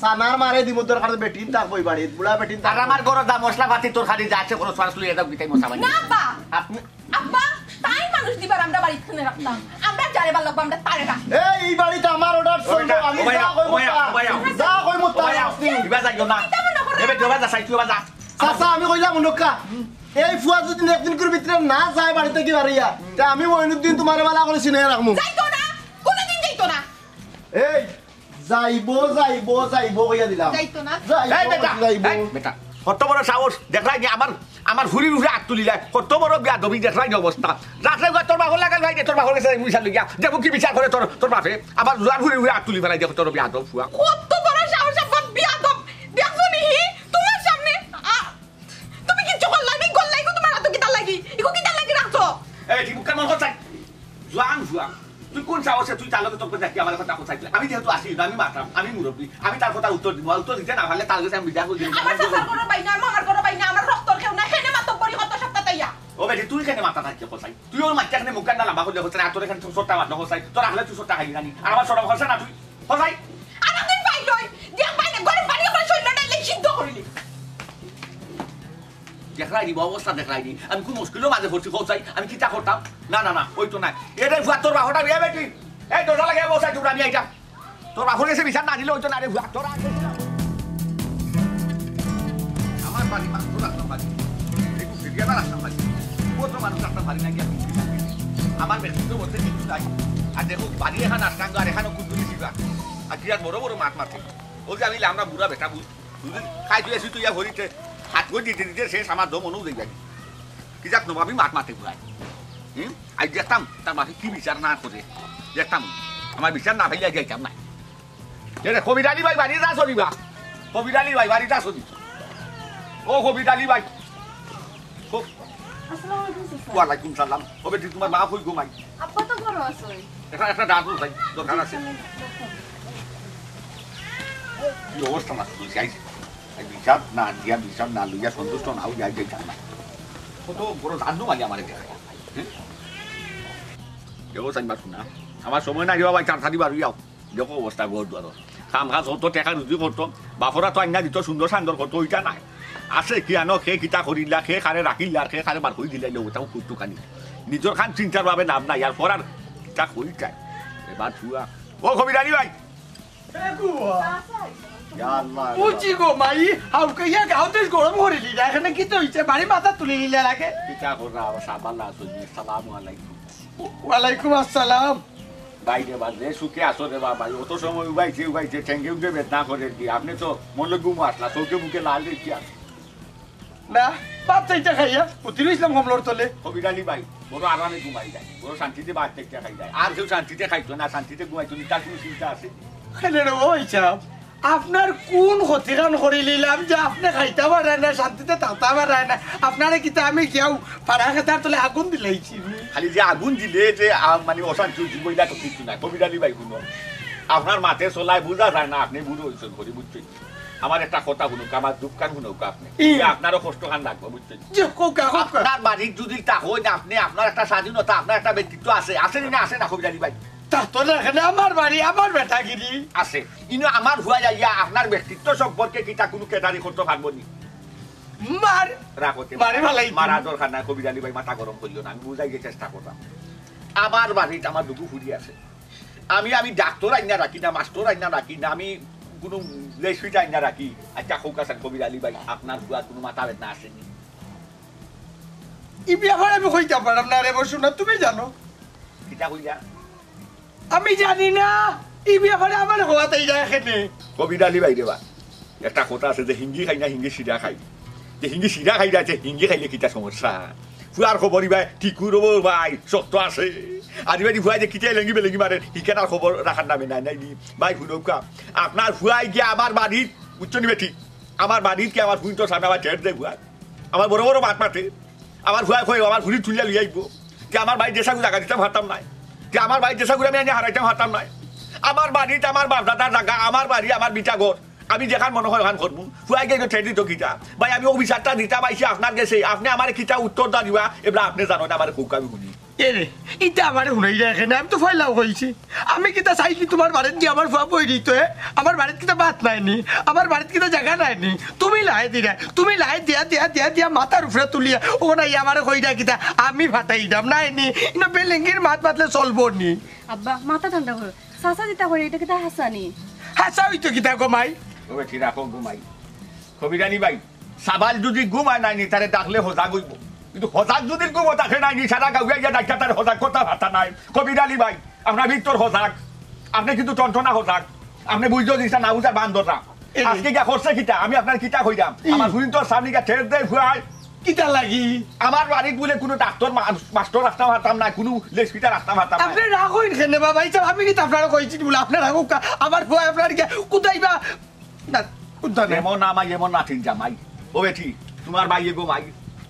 সানার মারে দিমু, দরকার তো বেটিন থাকবো ই বাড়িত, বুড়া বেটিন আর থাকবো। আমার ঘরো যা মশলা পাতি তরকারি যা আছে, কোনো সরাসরি এটা দিতাই মশলা বানিয়ে। না, আব্বা। আপনি আব্বা, তাই মানুষ দিবার আমরা বাড়িত কেনে রাখতাম। আমরা যারে ভালা লাগবো, আমরা তারে রাখতাম। এই, ই বাড়িত আমার অর্ডার চলবো, ওই না, আমি ওই যা না, কইমু ওই না, তা। ওই না। যা কইমু তা। ওই না। আপনি ইবা যাইও না। কিতা মনে করেন? এবে যাবা যা, সাইড ইবা যা। চাচা, আমি কইলাম, হুনউক্কা, এই ফুয়া যদি একদিন করে ভিতরে না যায় বাড়ি থাকি বারইয়া, তে আমি মইনুদ্দিন তোমারে ভালা করি চিনাইয়া রাখমু। যাইতো না, কোনোদিন যাইতো না। এই, যাইবো, যাইবো, যাইবো কইয়া দিলাম। যাইতো না। যাইবো, এই বেটা, যাইবো। এই বেটা, কত বড় সাহস, দেখলায় নি আমার, আমার ফুড়ির উপরে আত তুলিলায়, কত বড় বেয়াদবি, দেখলায় নি অবস্থা। রাত্রে গিয়া তোর বাপর লাগাল ভাই, তোর বাপর গেছে বিচার লইয়া, দেখবো কি বিচার করে তোর, তোর বাপে, আমার জোয়ান ফুড়ির উপরে আত তুলি ফেলাই, দেখো তোর বেয়াদব ফুয়া। কত বড় সাহস, আব্বা বেয়াদব, দেখছো নি হি, তোমার সামনে, আ, তুমি কিচ্ছু করলায় নি, করলায় গো তোমার আতো কিতার লাগি? ইগো কিতার লাগি রাখছো? কি আমার কথা কোথায় দিলে? আমি যেহেতু আছি, আমি মাতাম, আমি মুরব্বী, আমি তার কথা উত্তর দিব। উত্তর দিতে না পারলে তার কাছে আমি বিদায় করে দিব। আমার চাচার ঘরর ভাই না, আমার মামার ঘরর ভাই না, আমার রক্তর কেউ না, কেনে মাতব্বরি কত সপ্তাহ তাইয়া। ও বেটি, তুই কেনে মাথা থাকতে কোথায়? তুই ওর মাঝখানে মুখ কান্না লম্বা করলে কোথায়? আর তোর এখানে তুই সত্তা মারলো কোথায়? তোর আহলে তুই সত্তা খাইলি নানি? আর আমার সরম হচ্ছে না তুই? কোথায়? আর একদিন পাইলই, দিয়া পাইলে গরম পানি আমার শরীর নাইলে সিদ্ধ করিলি। দেখরায়নি বা অবস্থা দেখরায়নি, আমি কোন মুশকিলর মাঝে পড়ছি, কও চাই, আমি কিতা করতাম? না, না, না, ওই তো নাই। এরে ফুয়া, তোর বাপটা বিয়া বেটি, এই দরজা লাগাই বসাই তোমরা নিয়ে এটা। তোর বাপর গেছে বিচার না দিলে ওই তো না রে ফুয়া, তোরা আমার বাড়ি মা, তোর রাখতাম বাড়ি, একটু ফিরিয়ে না রাখতাম বাড়ি, কত মানুষ রাখতাম বাড়ি না গিয়া। আমার ব্যক্তিত্ব বলতে কিছু নাই। আর দেখো, বাড়ি এখানে আসতাম আর এখানে কুন্দুরি ছিল, আর কি আর বড় বড় মাত মারতে। ওই যে আমি আমরা বুড়া বেটা বুঝ বুঝলি? খাই তুই আসি তুই ইয়া হরিতে হাত করে দিতে দিতে শেষ, আমার দম অনু দেই জানি। কি যাক নবাবি মাত মাতে ঘুরায়। হুম? আজ দেখতাম তার মাকে কি বিচার না করে। দেখতাম, আমার বিচার না পাইলে আজ যাইতাম না। এরে কবির আলী ভাই, বাড়িত আছো নি বা? কবির আলী ভাই, বাড়িত আছো নি? ও কবির আলী ভাই। ও, আসসালামু আলাইকুম, চাচা। ওয়ালাইকুম সালাম। ও বেটি, তোমার মা কই ঘুমাই? আব্বা তো ঘরো আছে। একটা, একটা ডাক উঠাই, দরকার আছে। কি অবস্থা না, তুই যাই। এই বিচার না দিয়া, বিচার না লইয়া সন্তুষ্ট না হইয়া যাই, যাই না। কত বড় জানো মানে আমার দেখা। হুম? দেখো, সাইমা শোনা, আমার সময় নাই রে বাবা, এই তাড়াতাড়ি বার হইয়াও। দেখো অবস্থা ঘর দুয়ার। কাম কাজ করতো, টেকা রুজি করতো, বাপরা তো আইনা দিত, সুন্দর সান্দর করতো, ওইটা নাই। আছে কি আনো, কে কিতা করিলা, কে কারে রাখিলা, আর কে কারে বার করি দিলা, ওটাও করতো খানি। নিজর খান চিন্তার ভাবে নাম নাই, আর পড়ার কিতা করিটাই। এবার ছুয়া। ও কবির আলী ভাই। এ গুয়া। ইয়া আল্লাহ। বুঝি গো মাই, হাউকাইয়া গাউতে গরম করিলি না, এখানে কিতা হইছে? বাড়ি মাথা তুলি নিলে লাগে। কিতা কররা, আবার সাবান না তুলি। সালামু আলাইকুম। ওয়ালাইকুম আসসালাম। ভাই রে ভাই, যে সুখে আছো রে বাবা, অত সময় উবাইছে, উবাইছে, ঠেঙ্গে উঠে বেদনা করে কি? আপনি তো মনে ঘুম আসলা, চোখে মুখে লাল দেখি আর। না, ভাত চাইটা খাইয়া, উঠি রইছিলাম কমলর তলে। কবির আলী ভাই, বড় আরামে ঘুমাই যায়, বড় শান্তিতে ভাত চাইটা খাই যায়। আর কেউ শান্তিতে খাইতো না, শান্তিতে ঘুমাইতো না, তার কোনো চিন্তা আছে? খেলে রে, ওই সাহেব, আপনার কোন ক্ষতিখান করি নিলাম যে আপনি খাইতা পারইন না, শান্তিতে থাকতা পারইন না? আপনারে কিতা আমি গিয়াও পাড়া খেতার তলে আগুন দিলাইছি? খালি যে আগুন দিলে যে, আ, মানে অশান্তি উঠি, বইলা তো কিছু না। কবির আলী ভাই, শুনো, আপনার মাতে চলায় বুঝা যায় না, আপনি বুড়ো হইছেন, করি বুঝছেন। আমার একটা কথা শুনুক, আমার দুঃখখান শুনুক আপনি। ই। যে আপনারও কষ্টখান লাগবে, বুঝছেন? যে কোকা, কোকা। আপনার বাড়িত যদি তা হয় না, আপনি, আপনার একটা স্বাধীনতা, আপনার একটা ব্যক্তিত্ব আছে, আছে নি না? আছে না, কবির আলী ভাই? তা তো দেখেন, আমার বাড়ি, আমার বেটাগিরি। আছে। ইনো আমার ফুয়া যাইয়া আপনার ব্যক্তিত্ব সম্পর্কে কিতা কোনো কেটারি করতে পারবো নি? মার। রাখো তে। মারি ফালাই মারা দিন। দরকার নাই, কবির আলী ভাই, মাথা গরম করিও না, আমি বুঝাই যে চেষ্টা করলাম। আমার বাড়িত আমার দুগু ফুড়ি আছে। আমি, আমি ডাক্তার আইনা রাখি না, মাস্টার আইনা রাখি না, আমি কোনো লেসুইটা আইনা রাখি। আচ্ছা, হোক আছেন কবির আলী ভাই, আপনার ফুয়া কোনো মাথা বেদনা আসেনি? ই ব্যাপারে আমি কইতাম পারলাম না রে, বসু না, তুমি জানো। কিতা কইলা? আমি জানি না, ই ব্যাপারে আমার হওয়া তাই যায় এখানে। কবির আলী ভাই রে বা, একটা কথা আছে যে হিঙ্গি খাই না, হিঙ্গি শিরা খাই। যে হিঙ্গি শিরা খাই না, যে হিঙ্গি খাইলে কিতা সমস্যা? ফুয়ার খবর ইবায় ঠিক করবো ভাই, শক্ত আছে। আর ইবায় ফুয়ায় যে কিতা লেঙ্গি বেলেঙ্গি মারে, হিকানার খবর রাখার নামে নাই, নাই নি। ভাই, শুনউক্কা, আপনার ফুয়ায় গিয়া আমার বাড়িত, বুঝছো নি বেটি? আমার বাড়িত কি আমার ফুইন তো সামনে আবার ঠেট দেয় ফুয়ায়। আমার বড় বড় মাত মাতে। আমার ফুয়ায় কয়, আমার ফুড়ি তুলিয়া লইয়া আইবো। তে আমার বাড়িত যেসাগু জাগা দিতাম পারতাম নায়। তে আমার বাড়িত যেসাগু আমি আনিয়া হারাইতাম পারতাম নায়। আমার বাড়িত আমার বাপ দাদার জাগা, আমার বাড়ি, আমার ভিটা ঘর। আমি যেখান মনে হয় ওখান করমু। ফুয়ায় গিয়া ঠেট দিত কিতা? ভাই, আমি অভিশাপটা দিতাম আইছি আপনার গেছে। আপনে আমারে কিতা উত্তর দা দিবা, এবলা আপনে জানইন, আমারে কউক্কা আমি হুনি। এ রে, ইতা আমারে হুনাইরা এখানে, আমি তো ফয়লাও কইছি। আমি কিতা চাইছি তোমার বাড়িত গিয়া আমার ফুয়া বই দিত, এ? আমার বাড়িত কিতা ভাত নাই নি? আমার বাড়িত কিতা জাগা নাই নি? তুমি লাই দিরা, তুমি লাই দিয়া, দিয়া, দিয়া, দিয়া মাথার উপরে তুলিয়া, ও নাই আমারে কইরা কিতা, আমি ফাটাই দাম নাই নি? ইনো বেলেঙ্গির মাত মাতলে চলবো নি? আব্বা, মাথা ঠান্ডা করো। চাচা যেতা কইরা, ইতা কিতা হাছা নি? হাছা অইতো কিতা গো মাই? ও বেটি, রাখো গো মাই। কবির আলী ভাই, সাবাল যদি ঘুমায় নাই নি, তারে ডাকলে হজাগ অইবো। কিন্তু হজাগ যদি ঘুমো থাকে নাই নি, সারা গাউয়া গিয়া ডাকিয়া তারে হজাগ করতা পারতা নায়। কবির আলী ভাই, আপনার ভিতর হজাগ। আপনে কিন্তু টনটনা হজাগ। আপনে বুঝতেও দিছেন না, বুঝার বান্দররা। এই। আজকে গিয়া করছে কিতা? আমি আপনার কিতা কইরাম? ই। আমার ফুড়িন্তর সামনে গিয়া ঠেট দেয় ফুয়ায়। কিতা লাগি? আমার বাড়িত বুলে কোনো ডাক্তার মা-, মাস্টার রাখতাম পারতাম নায়, কোনো লেসপিটা রাখতাম পারতাম নায়। আপনে রাগ অইন কেনে বাবা? ইতা আমি কিতা আপনারে কইছি বুলে আপনে রাগ অউক্কা? আমার ফুয়ায় আপনারে গিয়া কুদাইবা। না, উদ্ধার নাই। এমন আমায়, এমন নাতিন জামাই। ও বেটি, তোমার ভাইয়ে গো মাই,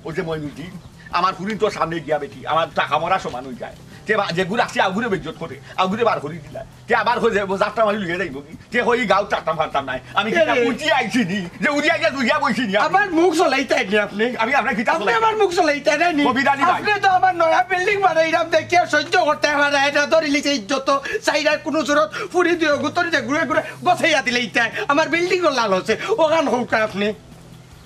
ও যে মইনুদ্দিন, আমার ফুড়িন্তর সামনে গিয়া বেটি, আমার টাকা মরা সমান অই যায়। তে বা-, যেগু রাখছি, অগুরে বেইজ্জত করে, অগুরে বার করি দিলা। তে আবার কয় যে, "ও যাত্রা মারি লইয়া যাইবো কি?" তে কই, "গাঁও থাকতাম পারতাম নায়। আমি কিতা এরে। উঠি আইছি নি? যে উঠি আইয়া লইয়া বইছি নি আমি?" আমার মুখ চলাইতা নি আপনে? আমি আপনার কিতা আপনে চলাই? আমার মুখ চলাইতা নি? কবির আলী ভাই। আপনে তো আমার নয়া বিল্ডিং বানাইরাম দেখিয়া সহ্য করতে আমার এটা ধরিলিছে ইজ্জত। চাইরা কুনু সুরত ফুরি দিও গুতরি যে ঘুরে ঘুরে গছাইয়া দিলে ইতায়। আমার বিল্ডিং লাল হচ্ছে, ওখান হউকা আপনে।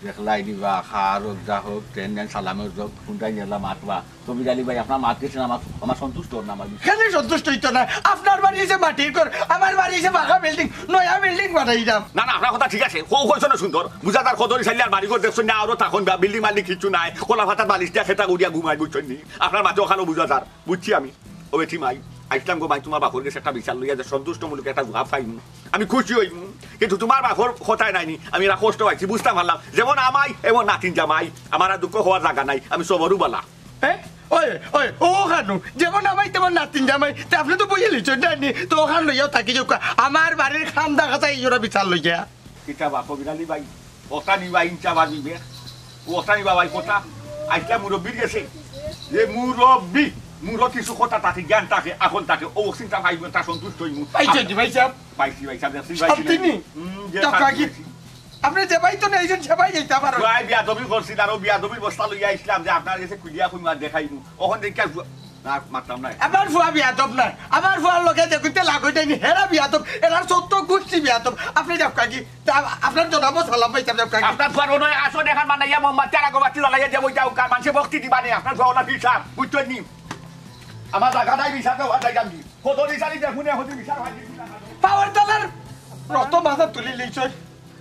দেখলাই দিবা, খার হোক, যা হোক, ট্রেন নেন, সালামে হোক, কোনটাই নিলাম আটবা। কবির আলী ভাই, আপনার মাত গেছে না, আমার, আমার সন্তুষ্ট হন না, আমার বিষয়। কেনে সন্তুষ্ট হইতো না? আপনার বাড়ি হইছে মাটির ঘর, আমার বাড়ি হইছে পাকা বিল্ডিং, নয়া বিল্ডিং বানাইলাম। না, না, আপনার কথা ঠিক আছে, কও কইছো না সুন্দর। বুঝা তার কদর ইসাইলে আর বাড়ি ঘর দেখছো না, আরো তখন বা-, বিল্ডিং মাল্ডিং কিচ্ছু নাই, কলা পাতার বালিশ দিয়া খেতা করিয়া ঘুমাই, বুঝছেন নি? আপনার মাঝে ওখানে বুঝা যার, বুঝছি আমি। ও বেটি মাই, আইসলাম গো মাই, তোমার বাপর গেছে একটা বিচার লইয়া যে সন্তুষ্টমূলক একটা জবাব পাইমু। আমি খুশি হইমু, কিন্তু তোমার বাপর কথায় নাইনি, আমি এরা কষ্ট পাইছি, বুঝতাম পারলাম। যেমন আমাই, এমন নাতিন জামাই, আমার আর দুঃখ হওয়ার জায়গা নাই, আমি সবরও বালা। হ্যাঁ? ওই, ওই, ও খানু, যেমন আমাই তেমন নাতিন জামাই, তে আপনে তো বইয়ে লিছইন, জানি, তো ওখান লইয়াও থাকি যাউক্কা। আমার বাড়ির খান্দা খাতা এই জোড়া বিচার লইয়া। কিতা বা কবির আলী ভাই, কথা নিবা ইনচা বাজি বে। কথা নিবা ভাই, কথা। আইসলা মুরব্বির গেছে। যে মুরব্বি, মুরো কিছু কথা থাকে, জ্ঞান থাকে, আকল থাকে, ও চিন্তা ভাই, তা সন্তুষ্ট হইমু। পাইছো জি ভাই সাহেব? পাইছি ভাই সাহেব, দেখছি ভাই সব সাহেব। তিনি? হুম, যে তো সাথে কাকি, গেছি। আপনে যে ভাই তো নেই, যে ভাই যাইতে পারো। ভাই বিয়াদবি করছি, আরো বিয়াদবির বস্তা লইয়া আইসলাম যে আপনার গেছে খুলিয়া কইমা দেখাইমু। ওখান থেকে আর না, মারতাম না। আমার ফুয়া বিয়াদব নায়, আমার ফুয়ার লগে দেখতে লাগই দেয়নি, হেরা বিয়াদব, এরার সত্য গোষ্ঠী বিয়াদব। আপনে যাউক্কা গি, তা আপনার জনাবো সালাম পাইতাম, যাউক্কা গি। আপনার ফুয়ার মনে হয় আসো দেখার বানাইয়া মোমবাতি আর আগরবাতি জ্বালাইয়া দেবো, যাউক্কা, মানুষে ভক্তি দিবা নে, আপনার ফুয়া ওলা বিচার, বুঝছেন নি? আমার জায়গা নাই বিচার দেওয়া যায় জানি। কত বিচারি দেখুন, এখন বিচার হয় কি না? পাওয়ার তলার রত মাথা তুলি লিছই,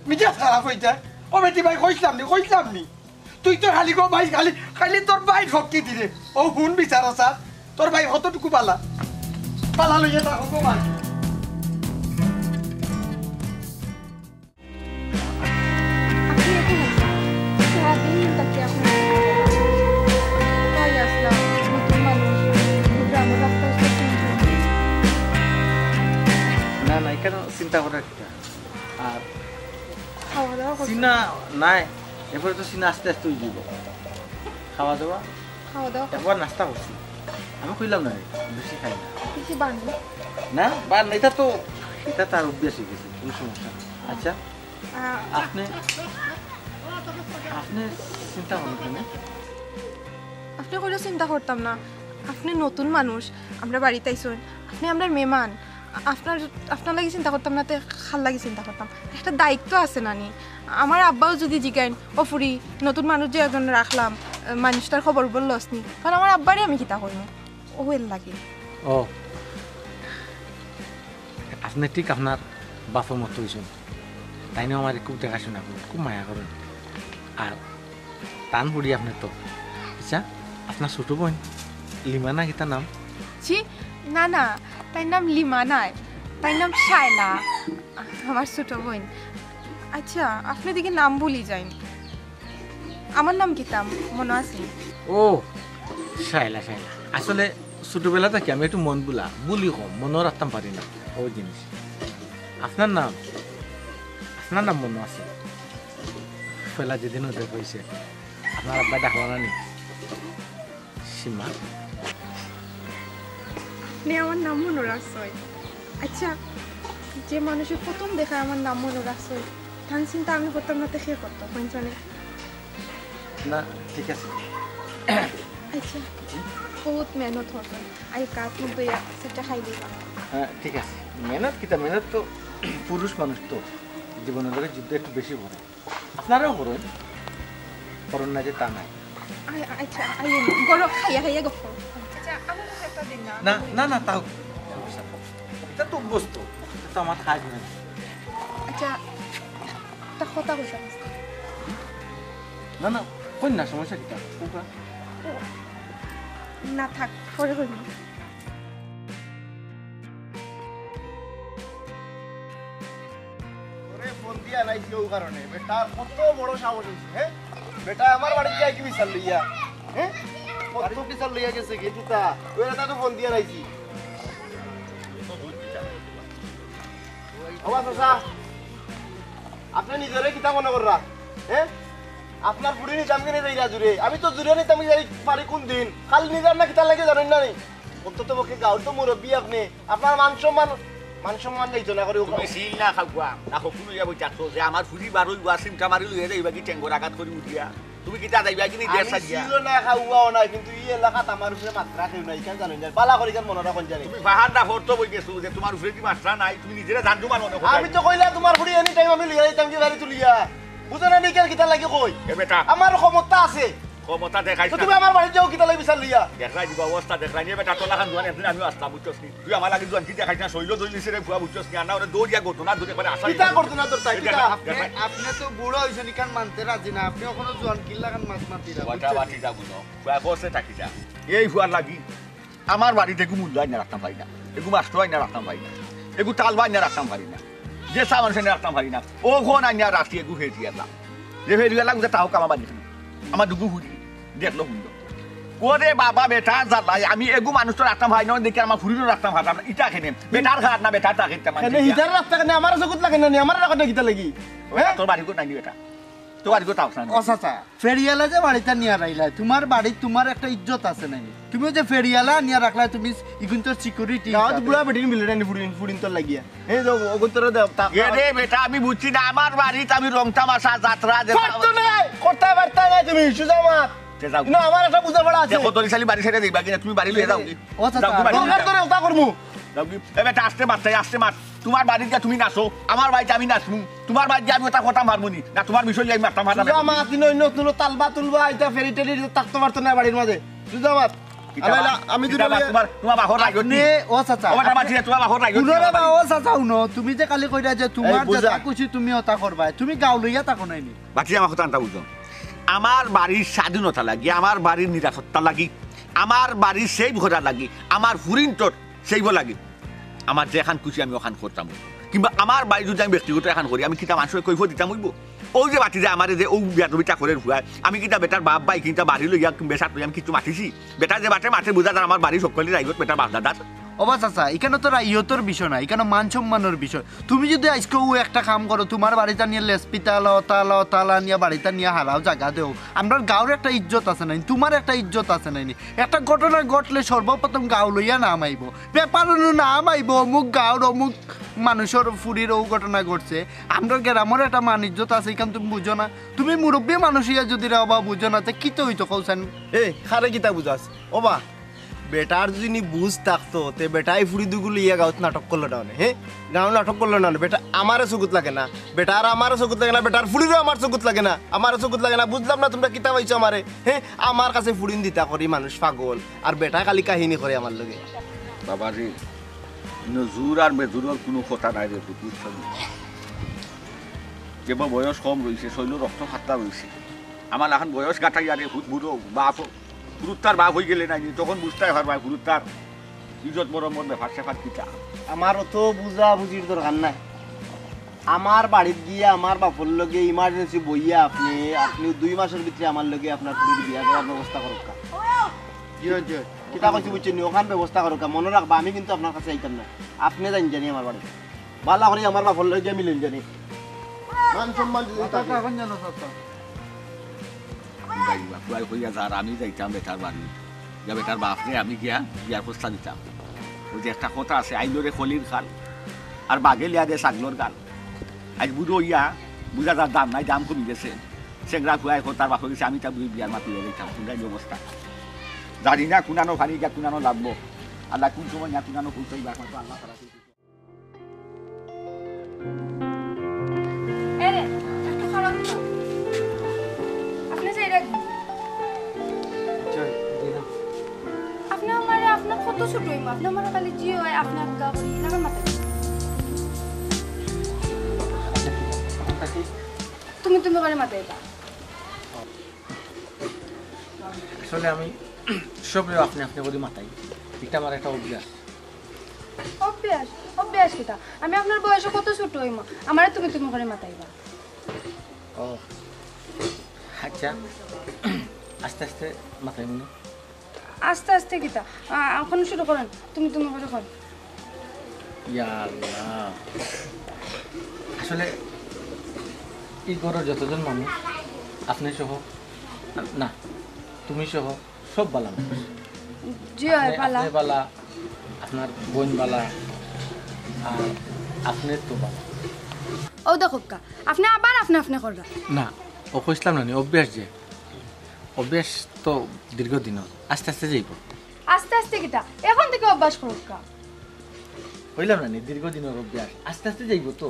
মিজা খারাপ হই যায়। ও বেটি ভাই, কইছিলাম নি, কইছিলাম নি। তুই তো খালি গো ভাই, খালি, খালি তোর ভাই ফক্কি দিরে। ও হুন বিচার আছে, তোর ভাই কতটুকু বালা। বালা লইয়া থাকো গো ভাই। আপনি এখন আসেন। সারাদিন তাকিয়ে আপনার তাই আসলাম, নতুন মানুষ, গ্রামের রাস্তা উস্তা চিনতে না, না, এখানে চিন্তা করার কিতা? আর খাওয়া দাওয়া করছেন? চিনা নাই, এরপরে তো চিনা আস্তে আস্তে হয়ে যাবো। খাওয়া দাওয়া? খাওয়া দাওয়া? একবার নাস্তা করছি। আমি কইলাম না রে, বেশি খাই না। বেশি বান না? না, বান না, এটা তো, এটা তার অভ্যাস হয়ে গেছে, কোনো সমস্যা না। আচ্ছা, আহ, আপনি, আপনি চিন্তা করবেন কেন? আপনি কইলে চিন্তা করতাম না। আপনি নতুন মানুষ, আমরা বাড়িতে আইসন, আপনি আমরার মেহমান। আপনার, আপনার লাগি চিন্তা করতাম না, তে কার লাগি চিন্তা করতাম? একটা দায়িত্ব আছে নানি। আমার আব্বাও যদি জিগাইন, "ও ফুরি, নতুন মানুষ যে একজন রাখলাম, আহ, মানুষটার খবর বললস নি?" কারণ আমার আব্বারে আমি কিতা কইমু? ও এর লাগি। ও, আপনি ঠিক আপনার বাপর মতো হইছেন। তাই না, আমার খুব দেখাশোনা করেন, খুব মায়া করেন। আর তান বুড়ি আপনি তো। আচ্ছা, আপনার ছোট বোন লিমা না কিতা নাম? জি, না, না, তাইর নাম লিমা নায়, তাইর নাম শায়লা, আমার ছোট বোন। আচ্ছা, আপনি দেখি নাম ভুলি যাইন। আমার নাম কিতা মনো আছে? ও, শায়লা, শায়লা। আসলে ছোটবেলা থাকি আমি একটু মন ভুলা, ভুলি কম, মনো রাখতাম পারি না। ও জিনিস। আপনার নাম, আপনার নাম মনো আছে? পয়লা যেদিন ওদের হয়েছে, আপনার আব্বা ডাকলা না নি? সীমা। আপনি আমার নাম মনো রাখছইন। আচ্ছা, যে মানুষে প্রথম দেখায় আমার নাম মনো রাখছইন, তান চিন্তা আমি করতাম না, তে কে করতো, কইন চাইন? না, ঠিক আছে। আচ্ছা, বহুত মেহনত করছইন। আই কাত মুখ ধুইয়া সেটা খাই দিবা। হ্যাঁ, ঠিক আছে। মেহনত কিতা, মেহনত তো পুরুষ মানুষ তো, জীবনের লগে যুদ্ধ একটু বেশি পড়ে। আপনারাও করইন, করইন না যে তা নাই। আ-, আচ্ছা, আই, গরম খাইয়া খাইয়া গপ করো। আচ্ছা, আমার কাছে একটা দিন না। না, না, না, তাও। এটা তো অভ্যস্ত, এটা তো আমার কাজ নাই। আচ্ছা, একটা কথা কইতাম। না, না, কইন না, সমস্যা কিতা? কউক্কা। ও, না থাক, পরে কইমু। ওরে ফোন দিয়া নাইছি ও কারণে, বেটা কত বড় সাহস হইছে, হ্যাঁ? বেটা আমার বাড়িত যাই কি বিচার লইয়া, হ্যাঁ? কত বিচার লইয়া গেছে কি তুতা? ওই রাতে তো ফোন দিয়া নাইছি। ও চাচা, আপনি নিজরে কিতা মনে কররা? হ্যাঁ? আপনার ফুড়ি নিতাম কিনে যাইরা জুরে। আমি তো জুরে নিতাম কিনে পারি কোন দিন? খালি নিজর না কিতা লাগে জানেন না নি? অন্তত পক্ষে গাঁওর তো মুরব্বি আপনে, আপনার মান সম্মান, মান সম্মান যাইতো না করে। তুমি সিল না খাওয়া, না হকুল হইয়া বই থাকতো যে আমার ফুরি বারো ওয়া সিমটা মারি লইয়া যাইবা কি টেঙ্গর আঘাত করি উঠিয়া। তুমি কিতা যাইবা কি নিজে আমি সাজিয়া? সিলও না খাওয়াও না, কিন্তু এই এলাকাত আমার উপরে মাত্রা কেউ নাই, কেন জানো না? বালা করি কেন মনে রাখুন জানি। তুমি পাহাড় না ফরতো বই গেছো যে তোমার উপরে কি মাত্রা নাই, তুমি নিজেরা জানতো মানো না। আমি তো কইলা তোমার ফুরি এনি টাইম আমি লইয়া যাইতাম কি বাড়ি তুলিয়া। বুঝো না নি কেন কিতা লাগি কই? এ বেটা। আমার ক্ষমতা আছে। ক্ষমতা দেখাইছ তো না। তুমি আমার বাড়িত যাও কিতা লাগি বিচার লইয়া? দেখলাই দিবা অবস্থা দেখলাই নি বেটা, তোলা খান জোয়ান একদিন আমিও আসতাম, বুঝছস নি? তুই আমার লাগি জোয়ান কি দেখাইছ না, শৈল দই নিছে রে ফুয়া, বুঝছস নি? আর না ওরে দৌড়িয়া গতো না দূরে করে আসা কিতা দিতে। করতো না তোর তাই, এই কিতা? দেখলাই, আপনি, দেখলাই। আপনি তো বুড়া হইছেন, ইখান মানতে রাজি না। আপনি ওখানে জোয়ান কিল্লাখান মাত মাতি না, ওটা বুঝছেন? বাটি যা বুঝো। ফুয়া বসে থাকি যা। এই ফুয়ার লাগি আমার বাড়িত এগু মূল্য আইনা রাখতাম পারি না, এগু মাস্টর আইনা রাখতাম পারি না, এগু তালবা আইনা রাখতাম পারি না। যে চা মানুষ আইনা রাখতাম পারি না, ও কোন আইনা রাখছি এগু ফেরি আনলাম। যে ফেরি আনলাম, যে তাও কামা বাড়ি খানো। আমার দুগু ফুরি, দেখলো হুনলো। ওরে বাবা, বেটা জ্বালাই, আমি এগু মানুষ তো রাখতাম পারি না, দেখি আমার ফুরিরও রাখতাম পারতাম না। ইটা কেনে, বেটার ঘাট না, বেটার তাকে তেমন কেনে দেখিয়া। হিটার রাস্তা কেনে আমার চকুত লাগে না নি, আমার রাখতে কিতা লাগি? ওই হ্যাঁ? তোর বাড়ি কোথায় নি বেটা? তোর বাড়ি কোথায়? ও চাচা, ফেরিয়ালা যে বাড়িটা নিয়া রাইলা, তোমার বাড়ি তোমার একটা ইজ্জত আছে নাই? তুমি ওই যে ফেরিয়ালা নিয়া রাখলা, তুমি ইগুন তোর সিকিউরিটি গাঁওত হিসাবে। বুড়া বেটিন বিলে রানি ফুড়িন, ফুড়িন তোর লাগিয়া। এই যে অগুন তোর দে-, তা-, এ রে বেটা, আমি বুঝছি না, আমার বাড়িত আমি রং তামাশা, যাত্রা, যে পারতো না, করতে পারতা না তুমি, সুজা মাত। তে যাও। না, আমার একটা বুঝা পড়া আছে। দেখো, তোর শালি বাড়ি ছেড়ে দিবা কিনা, তুমি বাড়ি লইয়া যাও কি? ও চাচা, যাও, তুমি বাড়ি দরকার লইয়া করে ওটা করমু। যাও কি? এ বেটা, আস্তে মাত, আস্তে মাত। তোমার বাড়িত গিয়া তুমি নাচো, আমার বাড়িত আমি নাচমু। তোমার বাড়িত গিয়া আমি ওটা কথা মারমু নি। না, তোমার বিষয় লইয়া আমি মারতাম, মারতাম। সুজা মাত, ইনো, ইনো, তুলো তালবা তুলবা, এটা ফেরি টেরি থাকতে পারতো না বাড়ির মাঝে। সুজা মাত। কিতা আলাইলা, বা-, আমি কিতা দুইটা বা লইয়া তোমার, তোমার বাপর রাগ আপনি, হইনি? ও চাচা, ও বেটা, আপনি বাঁচিয়ে তোমার বাপর রাগ হইনি? হুনো রে বা, ও চাচা, হুনো, তুমি যে খালি কইরা যে তোমার এই বুঝা। যেটা খুশি তুমি ওটা করবায়, তুমি গাঁও লইয়া থাকো নাইনি? বাঁচিয়ে আমার কথা আনতা বুঝো। আমার বাড়ির স্বাধীনতা লাগি, আমার বাড়ির নিরাপত্তা লাগি, আমার বাড়ির সেভ করা লাগি, আমার ফুরিন্তর সেইব লাগি। আমার যেখান খুশি আমি ওখান করতাম। কিংবা আমার বাড়ি যদি আমি ব্যক্তিগত এখান করি, আমি কিতা মানুষরে কৈফিয়ত দিতাম অইবো? ও যে বাতি যে আমারে যে ও বেয়াদবিটা করের ফুয়ায়, আমি কিতা বেটার বাপ ভাই কিতা বাড়ি লইয়া বেসাত লইয়া আমি কিছু মাতিছি? বেটা যে বাটে মাতে বুঝা যার আমার বাড়ি সকলে রাইগত বেটার বাপ দাদার। ও বা চাচা, ইখানো তো রাইয়তর বিষয় না, ইখানো মান সম্মানর বিষয়। তুমি যদি আইজকে ও একটা কাম করো, তোমার বাড়িটা নিয়া লেসপিতালা, তালা, তালা নিয়া বাড়িটা নিয়া হারাও জাগা দেও, আমরার গাঁওর একটা ইজ্জত আছে নাইনি, তোমার একটা ইজ্জত আছে নাইনি। একটা ঘটনা ঘটলে সর্বপ্রথম গাঁও লইয়া নাম আইবো, পেপারো নাম আইবো, অমুক গাঁওর অমুক মানুষর ফুরির ও ঘটনা ঘটছে। আমরার গ্রামর একটা মান ইজ্জত আছে, ইখান তুমি বুঝো না। তুমি মুরব্বি মানুষ ইয়া যদি রে বা বুঝো না, তে কিতা অইতো কও চাইন? এ, কারে কিতা বুঝাস? ও বা, বেটার যদি নি বুঝ থাকতো, তে বেটায় ফুরি দুগু লইয়া গাঁওত নাটক করলো না অনে, হে? গাঁও নাটক করলো না অনে। বেটা আমারে চকুত লাগে না, বেটার আমারে চকুত লাগে না, বেটার ফুরিরও আমার চকুত লাগে না, আমারে চকুত লাগে না। বুঝলাম না তোমরা কিতা পাইছো আমারে, হে? আমার কাছে ফুরিন দিতা করি মানুষ পাগল, আর বেটায় খালি কাহিনী করে আমার লগে। বাবা রে, নজুর আর মেজুরর কুনু কথা নাই রে পুত, বুঝছো নি? যে বা বয়স কম রইছে, শৈল রক্ত ফাতলা রইছে। আমার এখন বয়স গাটাই আরে পুত বুড়ো, বাপ, গুরুত্বার বাপ অইগেলে নাইনি, তখন বুঝতায় পারবায় গুরুত্বার ইজ্জত মরমর ব্যাপার স্যাপার কিতা। আমার অত বুঝাবুঝির দরকার নাই। আমার বাড়িত গিয়া আমার বাপর লগে ইমার্জেন্সি বইয়া আপনে, আপনে দুই মাসর ভিতরে আমার লগে আপনার ফুরির বিয়া করার ব্যবস্থা করউক্কা। জি অয়, জি অয়। কিতা কইছি বুঝছইন নি? ওখান ব্যবস্থা করউক্কা। মনো রাখবা, আমি কিন্তু আপনার কাছে আইতাম না। আপনে যাইন জানি আমার বাড়িত। বালা করি আমার বাপর লগে মিলইন জানি। মান সম্মান যদি থাকে। এখন জানো, চাচা। যাইবা, ফুয়ায় কইয়া যার, আমি যাইতাম বেটার বাড়ি। গিয়া বেটার বাপরে আমি গিয়া বিয়ার প্রস্তাব দিতাম। ওই যে একটা কথা আছে, "আইলো রে কলির খাল, আর বাঘে লিয়া দে ছাগলর গাল।" আইজ বুড়ো অইয়া বুঝা যার দাম নাই, দাম কমি গেছে। সেংরা ফুয়ায় কয় তার বাপে কইছে, "আমি তা বি-, বিয়ার মাত লইয়া যাইতাম।" হুনরায় নি অবস্থা। জানি না কুনানো পানি গিয়া কুনানো লাগবো। আল্লাহ কুন সময় না কুনানো পৌঁছাইবা, একমাত্র আল্লাহ ছাড়া কেউ এই রে, একটু খাড়া অইন তো। আপনে যে রে, আচ্ছা, জি না। আপনে আমারে, আপনে কত ছোট অইমু, আপনে আমারে খালি জি অয়, আপনে আজ্ঞা করি, এলাকার মাথায়। আচ্ছা, ঠিক আছে। আপনার কি? তুমি তুমি করে মাতাইবা। আসলে আমি সবরে আপনে আপনে করি মাতাই, এটা আমার একটা অভ্যাস। অভ্যাস? অভ্যাস কিতা? আমি আপনার বয়সে কত ছোট অইমু, আমারে তুমি তুমি করে মাতাইবা। ও আচ্ছা, আস্তে আস্তে মাতাইমু নে। আস্তে আস্তে কিতা? আ, এখন শুরু করেন, তুমি তুমি করে কর। ইয়া আল্লাহ। আসলে এই ঘরর যতজন মানুষ, আপনে সহ, না, তুমি সহ, সব ভালা মানুষ। জি অয়, আপনে, বালা। আপনে বালা, আপনার বইন বালা, আর আপনে তো বালা। অউ দেখউক্কা, আপনে আবার আপনে আপনে কররা। না, অউ কইছলাম না নি, অভ্যাস যে। অভ্যাস তো দীর্ঘদিনর, আস্তে আস্তে যাইবো। আস্তে আস্তে কিতা? অখন থাকি অভ্যাস করউক্কা। কইলাম না নি, দীর্ঘদিনর অভ্যাস, আস্তে আস্তে যাইবো তো।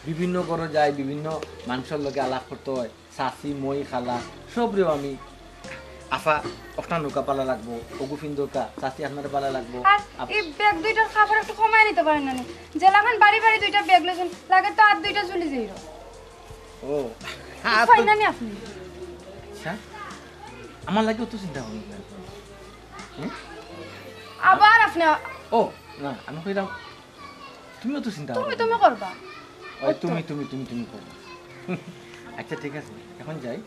বিভিন্ন ঘরো যাই, বিভিন্ন মানষর লগে আলাপ করতে অয়। চাচি, মই, খালা, সবরেউ আমি আফা, অখটা নৌকা বালা লাগবো, অগু ফিন্দউক্কা, চাচি আপনারে বালা লাগবো। আর আপ- ই ব্যাগ দুইটার কাপড় একটু কমাই নিতা পারইন না নি? যেলাখান ভারি ভারি দুইটা ব্যাগ লইছইন, লাগে তো আর দুইটা ঝুলি যাইরো। ও, আর তো পাইন না নি আপনে? আচ্ছা, আমার লাগি অত চিন্তা করইন না। হুম? আবার আপনে ও, না, আমি কইলাম, তুমিও তো চিন্তা তুমি, করো তুমি না। করবা। ওই অত। তুমি, তুমি, তুমি, তুমি করো। আচ্ছা, ঠিক আছে, অখন যাই।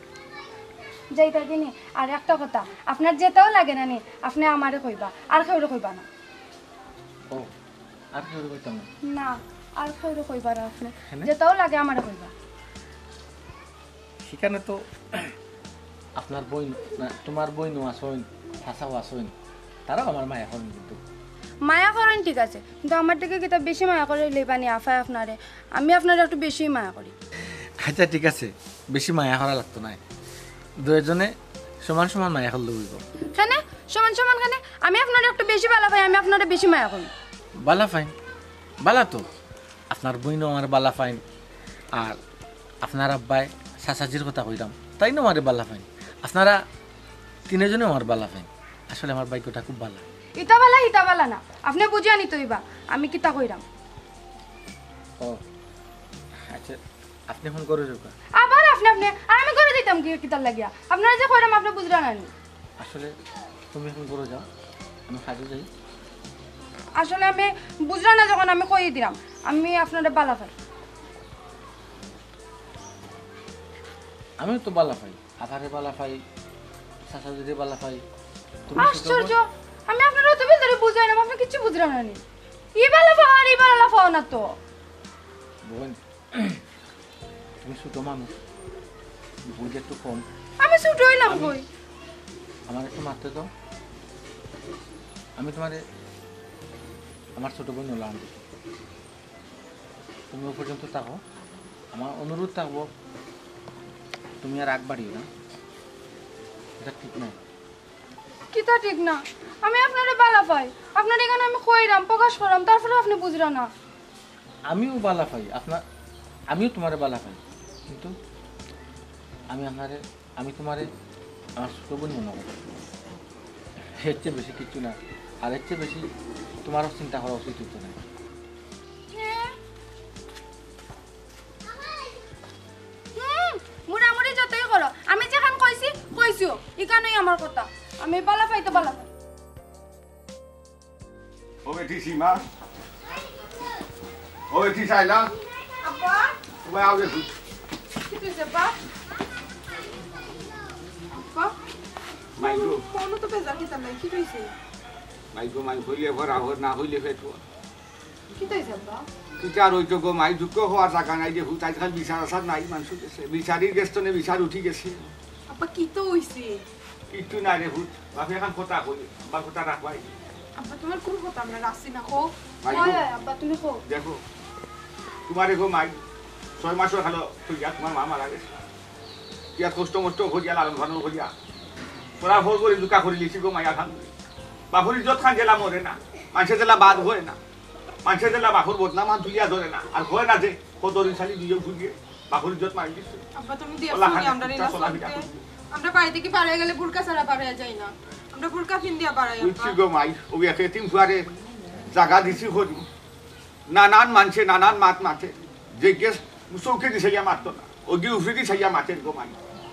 যাইতা কিনি? আর একটা কথা, আপনার যেতাও লাগে না নি, আপনে আমারে কইবা, আর কেউরে কইবা না। ও, আর কেউরে কইতাম না? না, আর কেউরে কইবা না আপনে। কেনে? যেতাও লাগে আমারে কইবা। হিখানো তো আপনার বইন, না, তুমার বইনও আছইন, চাচাও আছইন, তারাও আমারে মায়া করইন কিন্তু। মায়া করইন ঠিক আছে, কিন্তু আমার থাকি কিতা বেশি মায়া করিলাইবা নি আফায় আপনারে? আমি আপনারে একটু বেশি মায়া করি। আচ্ছা, ঠিক আছে, বেশি মায়া করা লাগতো নায়, দুইজনে সমান সমান মায়া করলে অইবো। কেনে? সমান সমান কেনে? আমি আপনারে একটু বেশি বালা পাই, আমি আপনারে বেশি মায়া করি। বালা পাইন? বালা তো। আপনার বইনও আমারে বালা পাইন, আর আপনার আব্বায়, চাচাজির কথা কইরাম, তাইনও আমারে বালা পাইন। আপনারা তিনজনেও আমারে বালা পাইন। আসলে আমার ভাগ্যটা খুব বালা। ইতা বালা, হিতা বালা না, আপনে বুঝিয়া নিতা অইবা আমি কিতা কইরাম। ও, আচ্ছা, আপনে অখন ঘরো যাউক্কা। আবার আপনে, আপনে, আর আমি ঘরো যাইতাম কি, কিতার লাগিয়া? আপনারে যে কইরাম, আপনে বুঝরা না নি। আসলে তুমি অখন ঘরো যাও, আমি কাজে যাই। আসলে আমি বুঝরা না যখন, আমি কইয়া দিরাম, আমি আপনারে বালা পাই। আমিও তো বালা পাই, আফারে বালা পাই, চাচাজিরে বালা পাই। তুমি ছোট আশ্চর্য, বোন। আমি আপনারে অত বেল ধরি বুঝাইলাম, আপনে কিচ্ছু বুঝরা না নি। ই বালা পাও আর ই বালা পাও না তো। বোন, তুমি ছোট মানুষ, বুঝ একটু কম। আমি ছোট অইলাম আমি কই? আমার একটু মারতে দাও। আমি তুমারে আমার ছোট বইন অলাখান দেখি। তুমি অউ পর্যন্ত থাকো, আমার অনুরোধ থাকবো, তুমি আর আগ বাড়িও না, ইটা ঠিক নায়। কিতা ঠিক না? আমি আপনারে বালা পাই, আপনারে ইখান আমি কইরাম, প্রকাশ করাম, তারপরেও আপনে বুঝরা না। আমিও বালা পাই, আপনার, আমিও তুমারে বালা পাই, কিন্তু আমি আপনারে, আমি তুমারে আমার ছোট বইন মনো করি। এর চেয়ে বেশি কিচ্ছু না, আর এর চেয়ে বেশি তুমারও চিন্তা করা উচিত অইতো নায়। হুম, মুড়ামুড়ি যতই করো, আমি যেখান কইছি, কইছিও, ইখানই আমার কথা। আমি বালা পাই তো বালা পাই। ও বেটি সীমা, ও বেটি শাইলা, আব্বা। তুমার আওয়াজ। কিতা অইছে, আব্বা? আব্বা, মাই গো। মনো তো বেজার কিতা নাই, কিতা অইছে? মাই গো, মাই কইলে ভরা ভর, না কইলে পেট ভর। কিতা অইছে, আব্বা? কিতা আর অইতো গো মাই, দুঃখ অওয়ার জাগা নাই রে পুত, আইজকাল বিচার আচার নাই মানষর গেছে। বিচারির গেছ তনে বিচার উঠি গেছে। আব্বা, কিতা অইছে? কিচ্ছু নাই রে পুত, বাপে এখান কথা কই, আব্বার কথা রাখবায়। আব্বা, তুমার কুন কথা আমরা রাখছি না, কও। মাই গো। অয়, অয়, আব্বা, তুমি কও। দেখো, তুমারে গো মাই, ছয় মাসর খালো থইয়া তুমার মা মারা গেছে। ইয়া কষ্ট মষ্ট করিয়া লালন পালন করিয়া, পড়া ফল করি দুকা করিলিছি গো মাই, আলহামদুলিল্লাহ। বাপর ইজ্জত খান যেলা মরে না, মানষে যেলা বাদ অয় না, মানষে যেলা বাপর বদনাম আন তুলিয়া ধরে না, আর অয় না যে কদর ইনসানি দুইও ফুরিয়ে বাপর ইজ্জত মারি দিছে। আব্বা, তুমি দিয়া ওলা ফুরি খালি আমরা কুত্তা রিনা চলা ফিরা চলতে। করি। আমরা বাড়ি থাকি বারইয়া গেলে বুরকা ছাড়া বারইয়া যাই না। আমরা বুরকা ফিন্দিয়া বারই, আব্বা। বুঝছি গো মাই, অউ এক এতিম ফুয়ারে জাগা দিছি করি। নানান মানষে নানান মাত মাতে, যে গেছ চউখেদি চাইয়া মাততো না, অগি উফরেদি চাইয়া মাতের গো মাই।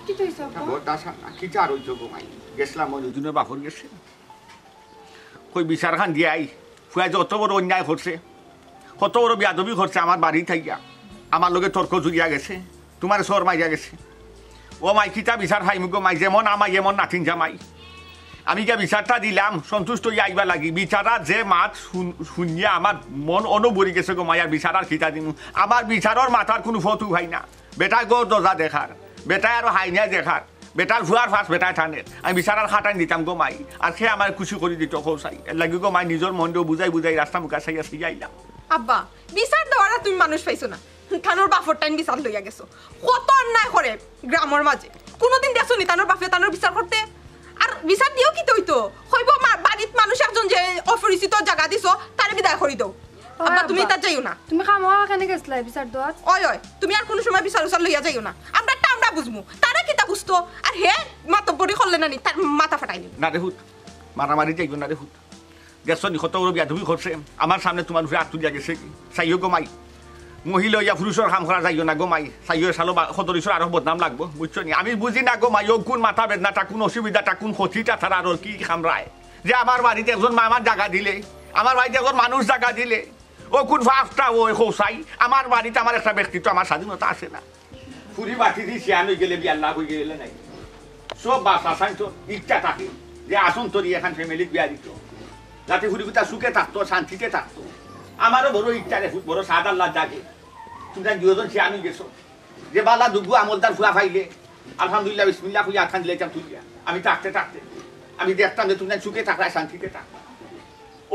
কিতা অইছে, আব্বা? বড় দাসা না, কিতা আর অইতো গো মাই। গেছলাম অউ দুদিনর বাপর গেছে। কই বিচার খান দিয়াই, ফুয়ায় যে অত বড় অন্যায় করছে, কত বড় বেয়াদবি করছে আমার বাড়িত আইয়া, আমার লগে তর্ক জুড়িয়া গেছে, তুমারে চড় মারিয়া গেছে। ও মাই, কিতা বিচার পাইমু গো মাই, যেমন আমাই এমন নাতিন জামাই। আমি গিয়া বিচারটা দিলাম, সন্তুষ্ট অইয়া আইবার লাগি। বিচারার যে মাত হুন-, হুনিয়া আমার মন অনো ভরি গেছে গো মাই, আর বিচার আর কিতা দিমু? আমার বিচারর মাতার কুনু ফতু অয় না। বেটায় ঘর দরজা দেখার, বেটায় আরো হাইনায় দেখার। বেটার ফুয়ার ফাঁস বেটায় টানের। আমি বিচার আর খাটাইন দিতাম গো মাই, আর হে আমারে খুশি করি দিত কৌশাই। এর লাগি গো মাই নিজর মনটাও বুঝাই বুঝাই রাস্তা মুখা চাইয়া চাইয়া আইলাম। আব্বা, বিচার দেওয়ার আর তুমি মানুষ পাইছো না, তানোর বাফর টাইন বিচার লইয়া গেছো। কত অন্যায় করে গ্রামর মাঝে, কোনোদিন দেখছো নি তানোর বাফে তানোর বিচার করতে? আর বিচার দিও কিতা অইতো? কইবো মা-, বাড়িত মানুষ একজন যে অপরিচিত জাগা দিছো, তারে বিদায় করি দেও। আব্বা, তুমি আব্বা। ইতা যাইও না। তুমি খামোখা কেনে গেছলায় বিচার দেওয়াত? ওই, ওই, তুমি আর কুনু সময় বিচার উচার লইয়া যাইও না। আমরারটা আমরা বুঝমু, তারা কিতা বুঝতো? আর হে মাতব্বরি করলে না নি, তার মাথা ফাটাই নিব। না রে ফুত, মারামারি যাইও না রে ফুত। দেখছো নি কত বড় বেয়াদবি করছে, আমার সামনে তুমার উপরে আত তুলিয়া গেছে। চাইও গো মাই, মহিলা অইয়া পুরুষর কাম করা যাইও না গো মাই। চাইও এসালো বা-, কত ইসর আরো বদনাম লাগবো, বুঝছো নি? আমি বুঝি না গো মাই, ও কুন মাথা বেদনাটা, কুন অসুবিধাটা, কুন ক্ষতিটা তারার আর কি কামড়ায়। যে আমার বাড়িত একজন মা আমার জাগা দিলে, আমার বাড়িত একজন মানুষ জাগা দিলে, ও কুন ফাফটা ওই কৌশাই, আমার বাড়িত আমার একটা ব্যক্তিত্ব, আমার স্বাধীনতা আছে না? ফুরি বাটি দি শিয়ান অই গেলে বিয়ার লাভ অই গেলে নাই। সব বাপ চাচাইন তো ইচ্ছা থাকে যে আসন তরি এখান ফ্যামিলিত বিয়া দিত, যাতে ফুরি গুতা সুখে থাকতো, শান্তিতে থাকতো। আমারও বড় ইচ্ছা রে ফুত, বড় সাদ আল্লাহ জাগে। তুমরা দুইজন শিয়ান অই গেছো, যে বালা দুগু আমলদার ফুয়া পাইলে আলহামদুলিল্লাহ বিসমিল্লাহ কইয়া আতখান দিলাইতাম তুলিয়া। আমি থাকতে থাকতে আমি দেখতাম যে তুমরা সুখে থাকরায়, শান্তিতে থাকরায়।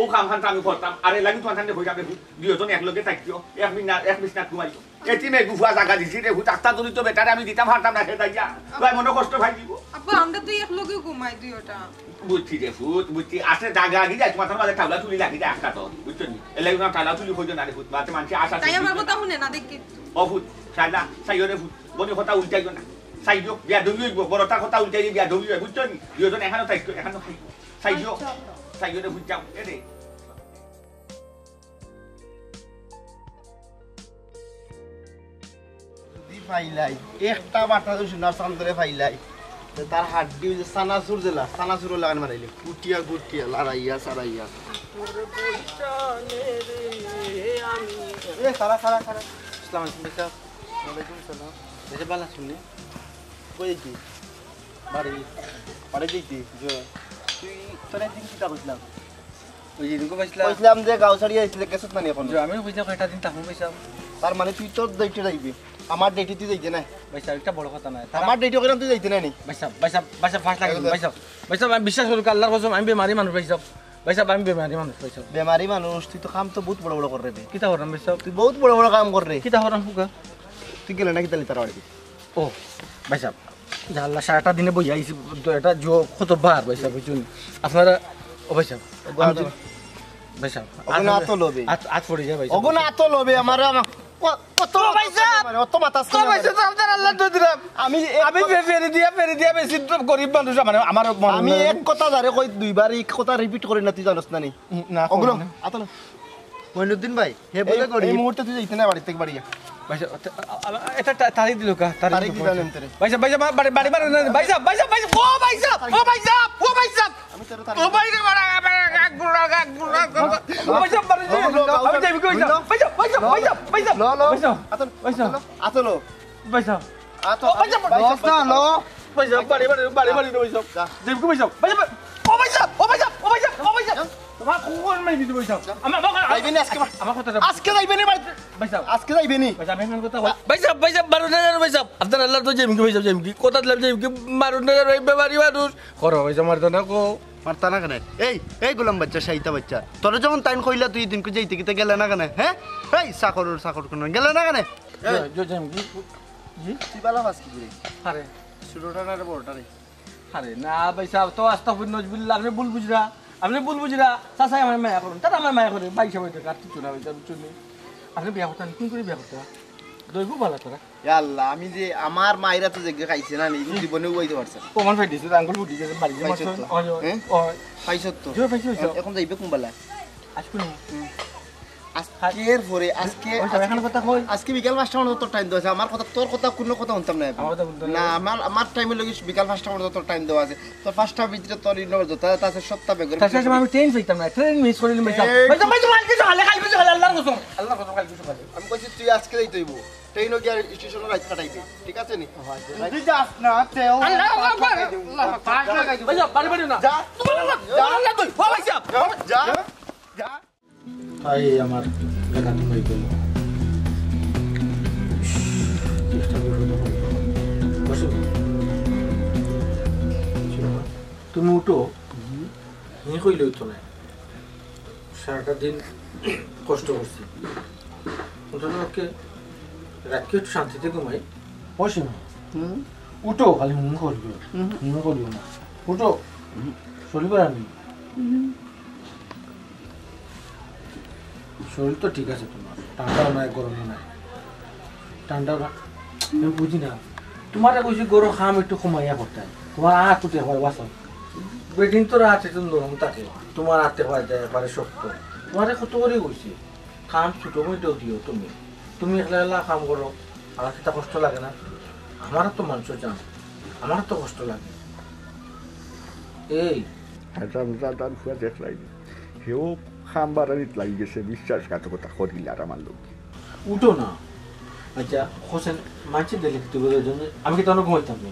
ও কাম খান তো আমি করতাম, আর এর লাগি তুমার ঠান্ডা হয়ে যাবে ফুত। দুইজন এক লগে থাকিও, এক বিনা-, এক বিছনাত ঘুমাইও। এতিমে গুফা জাগা দিছি রে ফুত, আত্মা তুলি তো বেটারে আমি দিতাম পারতাম না, সে দাইয়া। ভাই মনে কষ্ট ভাই দিব। আব্বা, আমরা তো এক লগে ঘুমাই দুইটা। বুঝছি রে ফুত, বুঝছি। আসলে জাগা লাগি যায়, তুমার মাঝে টাউলা তুলি লাগি যায় একটা তো, বুঝছো নি? এর লাগি না টাউলা তুলি হইতো না রে ফুত, মাঝে মানষে আশা তাই তুলি আমার হইতো কথা না। হুনে না দেখি। ও ফুত, সাইলা, সাইও রে ফুত, বনি কথা উল্টাইও না। সাইও, বিয়া ধরি হইব, বড়টা কথা উল্টাই বিয়া ধরি হইব, বুঝছো নি? দুইজন এখানে থাকতো, এখানে খাইতো। সাইও, আচ্ছা। সাইও রে ফুত যাও, এ রে। যদি পাইলাই, একটা বাটা যদি সোনার চান্দরে পাইলাই, তে তার হাড্ডি ওই যে সানাসুর জেলা, সানাসুর লাগান মারাইলে, কুটিয়া কুটিয়া, লড়াইয়া, সারাইয়া। এ, খারা, খারা, খারা। আসসালামু আলাইকুম, ভাই সাহেব। ওয়ালাইকুম সালাম। এই যে বালা শুনলি? কই যাইতি? বাড়ি। বাড়ি যাইতি? জি। তুই, তোর একদিন কিতা কইছিলাম? ওই যে এদিকে পাইছিলাম। কইছিলাম যে গাঁও ছাড়িয়া আইছিলে, গেছত না নি এখন? যে আমি কইছিলাম কয়টা দিন থাকবো কইছিলাম। তার মানে তুই তোর ডেটে যাইবি, আমার ডেটে তুই যাইতে নাই। ভাই সাহেব, একটা বড় কথা নাই। তারা আমার ডেটে কইলাম তুই যাইতে নাই নি? ভাই সাহেব, ভাই সাহেব, ভাই সাহেব, ফার্স্ট লাগে, ভাই সাহেব। ভাই সাহেব, আমি বিশ্বাস করুক আল্লাহর কসম, আমি বেমারি মানুষ ভাই সাহেব। ভাই সাহেব, আমি বেমারি মানুষ ভাই সাহেব। বেমারি মানুষ, তুই তো কাম তো বহুত বড় বড় কররে বে। কিতা করলাম ভাই সাহেব? তুই বহুত বড় বড় কাম কররে। কিতা করলাম ফুকা? তুই গেলে নাকি তাহলে তার বাড়িতে? ও, ভাই সাহেব, যা আল্লাহ, সারাটা দিনে বইয়া আইছি, তো এটা জো কত বার, ভাই সাহেব, বুঝছুন? আপনারা, ও ভাই সাহেব, ওগো আমি আতো। যে-, ভাই সাহেব, ওগো না আতো লবে। আত, আত পড়ে যায়, ভাই সাহেব। ওগো না আতো লবে, আমার, আমার, ও, কত ও ভাই সাহেব! আমার, অত মাথা ও ভাই সাহেব, আপনার আল্লাহ তো দিলাম। আমি এক আমি কথা ফে-, ফেরি দিয়া, ফেরি দিয়া বেশি তো গরিব মানুষ, মানে, আমার মনে আমি হয় এক কথা যারে কই দুইবার, এই কথা রিপিট করে না, তুই জানোস না নি? না, ওগুলো, করি না। আতো লো। মইনুদ্দিন ভাই, হে এই, বলে করি। এই মুহূর্তে তুই যাইতে না বাড়ি থেকে বাড়ি যা। ভাই সাহেব, আ-, আ-, আ-, এটা তা-, তারিখ দিল কা? তারিখ তারিখ দিল দিল কা? নেন তোরে। ভাই সাহেব, ভাই সাহেব, বাড়ি, বাড়ি, বাড়ি, বাড়ি, ভাই সাহেব, ভাই সাহেব, ভাই সাহেব, ও ভাই সাহেব, ও ভাই সাহেব। আমি তোরে তারিখ ও ভাই রে, বাড়া, বাড়া, গাক বুড়া, গাক বুড়া, গাক বুড়া। ও ভাই সাহেব, বাড়ি যাই। লো, লো, আমি যাইব কই? লো, ভাই সাহেব, ভাই সাহেব, ভাই সাহেব, ভাই সাহেব। লো, লো, ভাই সাহেব, আতো, ভাই সাহেব। আতো লো। ভাই সাহেব। আতো। ও ভাই সাহেব, বাড়ি যাই। লো, না, লো। ভাই সাহেব, বাড়ি, বাড়ি, বাড়ি, বাড়ি, ভাই সাহেব। যা। যাইব কই ভাই সাহেব? ভাই সাহেব, ও ভাই সাহেব, ও ভাই সাহেব, ও ভাই সাহেব, ও ভাই সাহেব। তোমার কোন মাই দিতে ভাই সাহেব? আমার, আমার, যাইবে নি আজকে? আমার, আমার কথাটা যাইবে নি আজকে? যাইবে নি বাড়িতে? ভাই সাহেব। আজকে যাইবে নি? ভাই সাহেব, আমি এখন কথা কই। ভাই সাহেব, ভাই সাহেব, মারুন না, ভাই সাহেব। আপনার আল্লাহর তো যাইমু কি, ভাই সাহেব, যাইমু কি? কথা দিলাম যাইমু কি? মারুন না, ভাই, বেমারি মানুষ। করো, ভাই সাহেব, মারতা না কো। মারতা না কেনে? এই, এই গোলাম বাচ্চা, শাইতা বাচ্চা। তোরে যখন তাইন কইলা তুই দিনকু যাইতে কিতা গেলে না কেনে? হ্যাঁ? এই চাকর, চাকর কোন গেলে না কেনে? এই। যাইমু কি? জি? তুই বালা মাছ কি করে? আরে। ছোটটা না রে, বড়টা রে? আরে না ভাই সাহেব, তো আস্তাগফিরুল্লাহ, আপনি ভুল বুঝরা, আপনি ভুল বুঝরা। চাচাই আমার মায়া করেন, তারা আমার মায়া করে, ভাই সাহেব, এটা আর কিছু না, ভাই সাহেব, বুঝছেন নি? আপনি বিয়া করতেন, কোন করে বিয়া করতে? দইব ভালো তোরা। ইয়া আল্লাহ, আমি যে আমার মায়েরা তো জেগে খাইছে না, নি জীবনে উবাইতে পারছে না। প্রমাণ পাই দিছে, আঙ্গুল ফুটি গেছে, বাড়ি গিয়ে পাইছো মারছে। তো? ওই, ওই, হ্যাঁ? ওই। পাইছো তো? জোর পাইছো, পাইছো। এখন, এখন যাইবে কোন বেলা? আজকে না। হুম। আজকের পরে, আজকে, ওই তো, আজকে, এখন কথা কই? আজকে বিকাল পাঁচটা পর্যন্ত তোর টাইম দেওয়া আছে। আমার কথা, তোর কথা, কোনো কথা শুনতাম না এখন। আমার কথা শুনতাম না। না, আমার, আমার টাইম হলো কি, বিকাল পাঁচটা পর্যন্ত তোর টাইম দেওয়া আছে। তোর পাঁচটার ভিতরে তোর ইউনিভার্স যত আছে, সবটা বের করে তার সাথে আমি ট্রেন পাইতাম না, ট্রেন মিস করে নিলাম, ভাই সাহেব। এই ভাই সাহেব, ভাই সাহেব, কালকে সকালে, কালকে সকালে, আল্লাহর কসম, কালকে সকালে। আমি কইছি, তুই আজকে যাইতে হইব। ট্রেনও গিয়া স্টেশনে রাত কাটাইবে, ঠিক আছে নি? তুই যাস না, তেও আল্লাহু আকবার, আল্লাহু আকবার। পাঁচ লাগাই দিব। ভাই সাহেব, বাড়ি বাড়ি না। যা। সুবহানাল্লাহ, যা। সুবহানাল্লাহ, তুই, ও ভাই সাহেব। যা, যা। তাই আমার বেটা ঘুমাই গেল। ইস, চেষ্টা করবো তো। বসো। তুমি উঠো। হুম। হি কইলে অইতো নায়। সারাটা দিন কষ্ট করছি। অন্তত পক্ষে রাতকে একটু শান্তিতে ঘুমাই। ও সীমা, হুম? উঠো, খালি হুম করিও। হুম। হুম করিও না। উঠো। হুম। শরীর আর নেই। হুম। শরীর তো ঠিক আছে তোমার, ঠান্ডাও নাই, গরমও নাই, ঠান্ডাও না। আমি বুঝি না, তোমারে কইছি গরম কাম একটু কমাইয়া করতায়, তোমার আত উঠে হয় বাঁচাও। বেটিন তো রাতে তো নরম থাকে, তোমার আতে হয় যায়, পারে শক্ত। তোমারে কত করি কইছি, কাম ছোট মইটাও দিও তুমি, তুমি একলা একলা কাম করো, আমার কিতা কষ্ট লাগে না? আমারও তো মানুষ জান, আমারও তো কষ্ট লাগে। এই হারামজাদার ফুয়া দেখলাই, হেও কাম বাড়ানিত লাগি গেছে, বিশ্বাসঘাতকতা করিল আর আমার লোক। উঠো না। আচ্ছা, হোসেন, মানছি দিলে কি তুমি ওই জন্য, আমি কি তখন ঘুমাইতাম নি?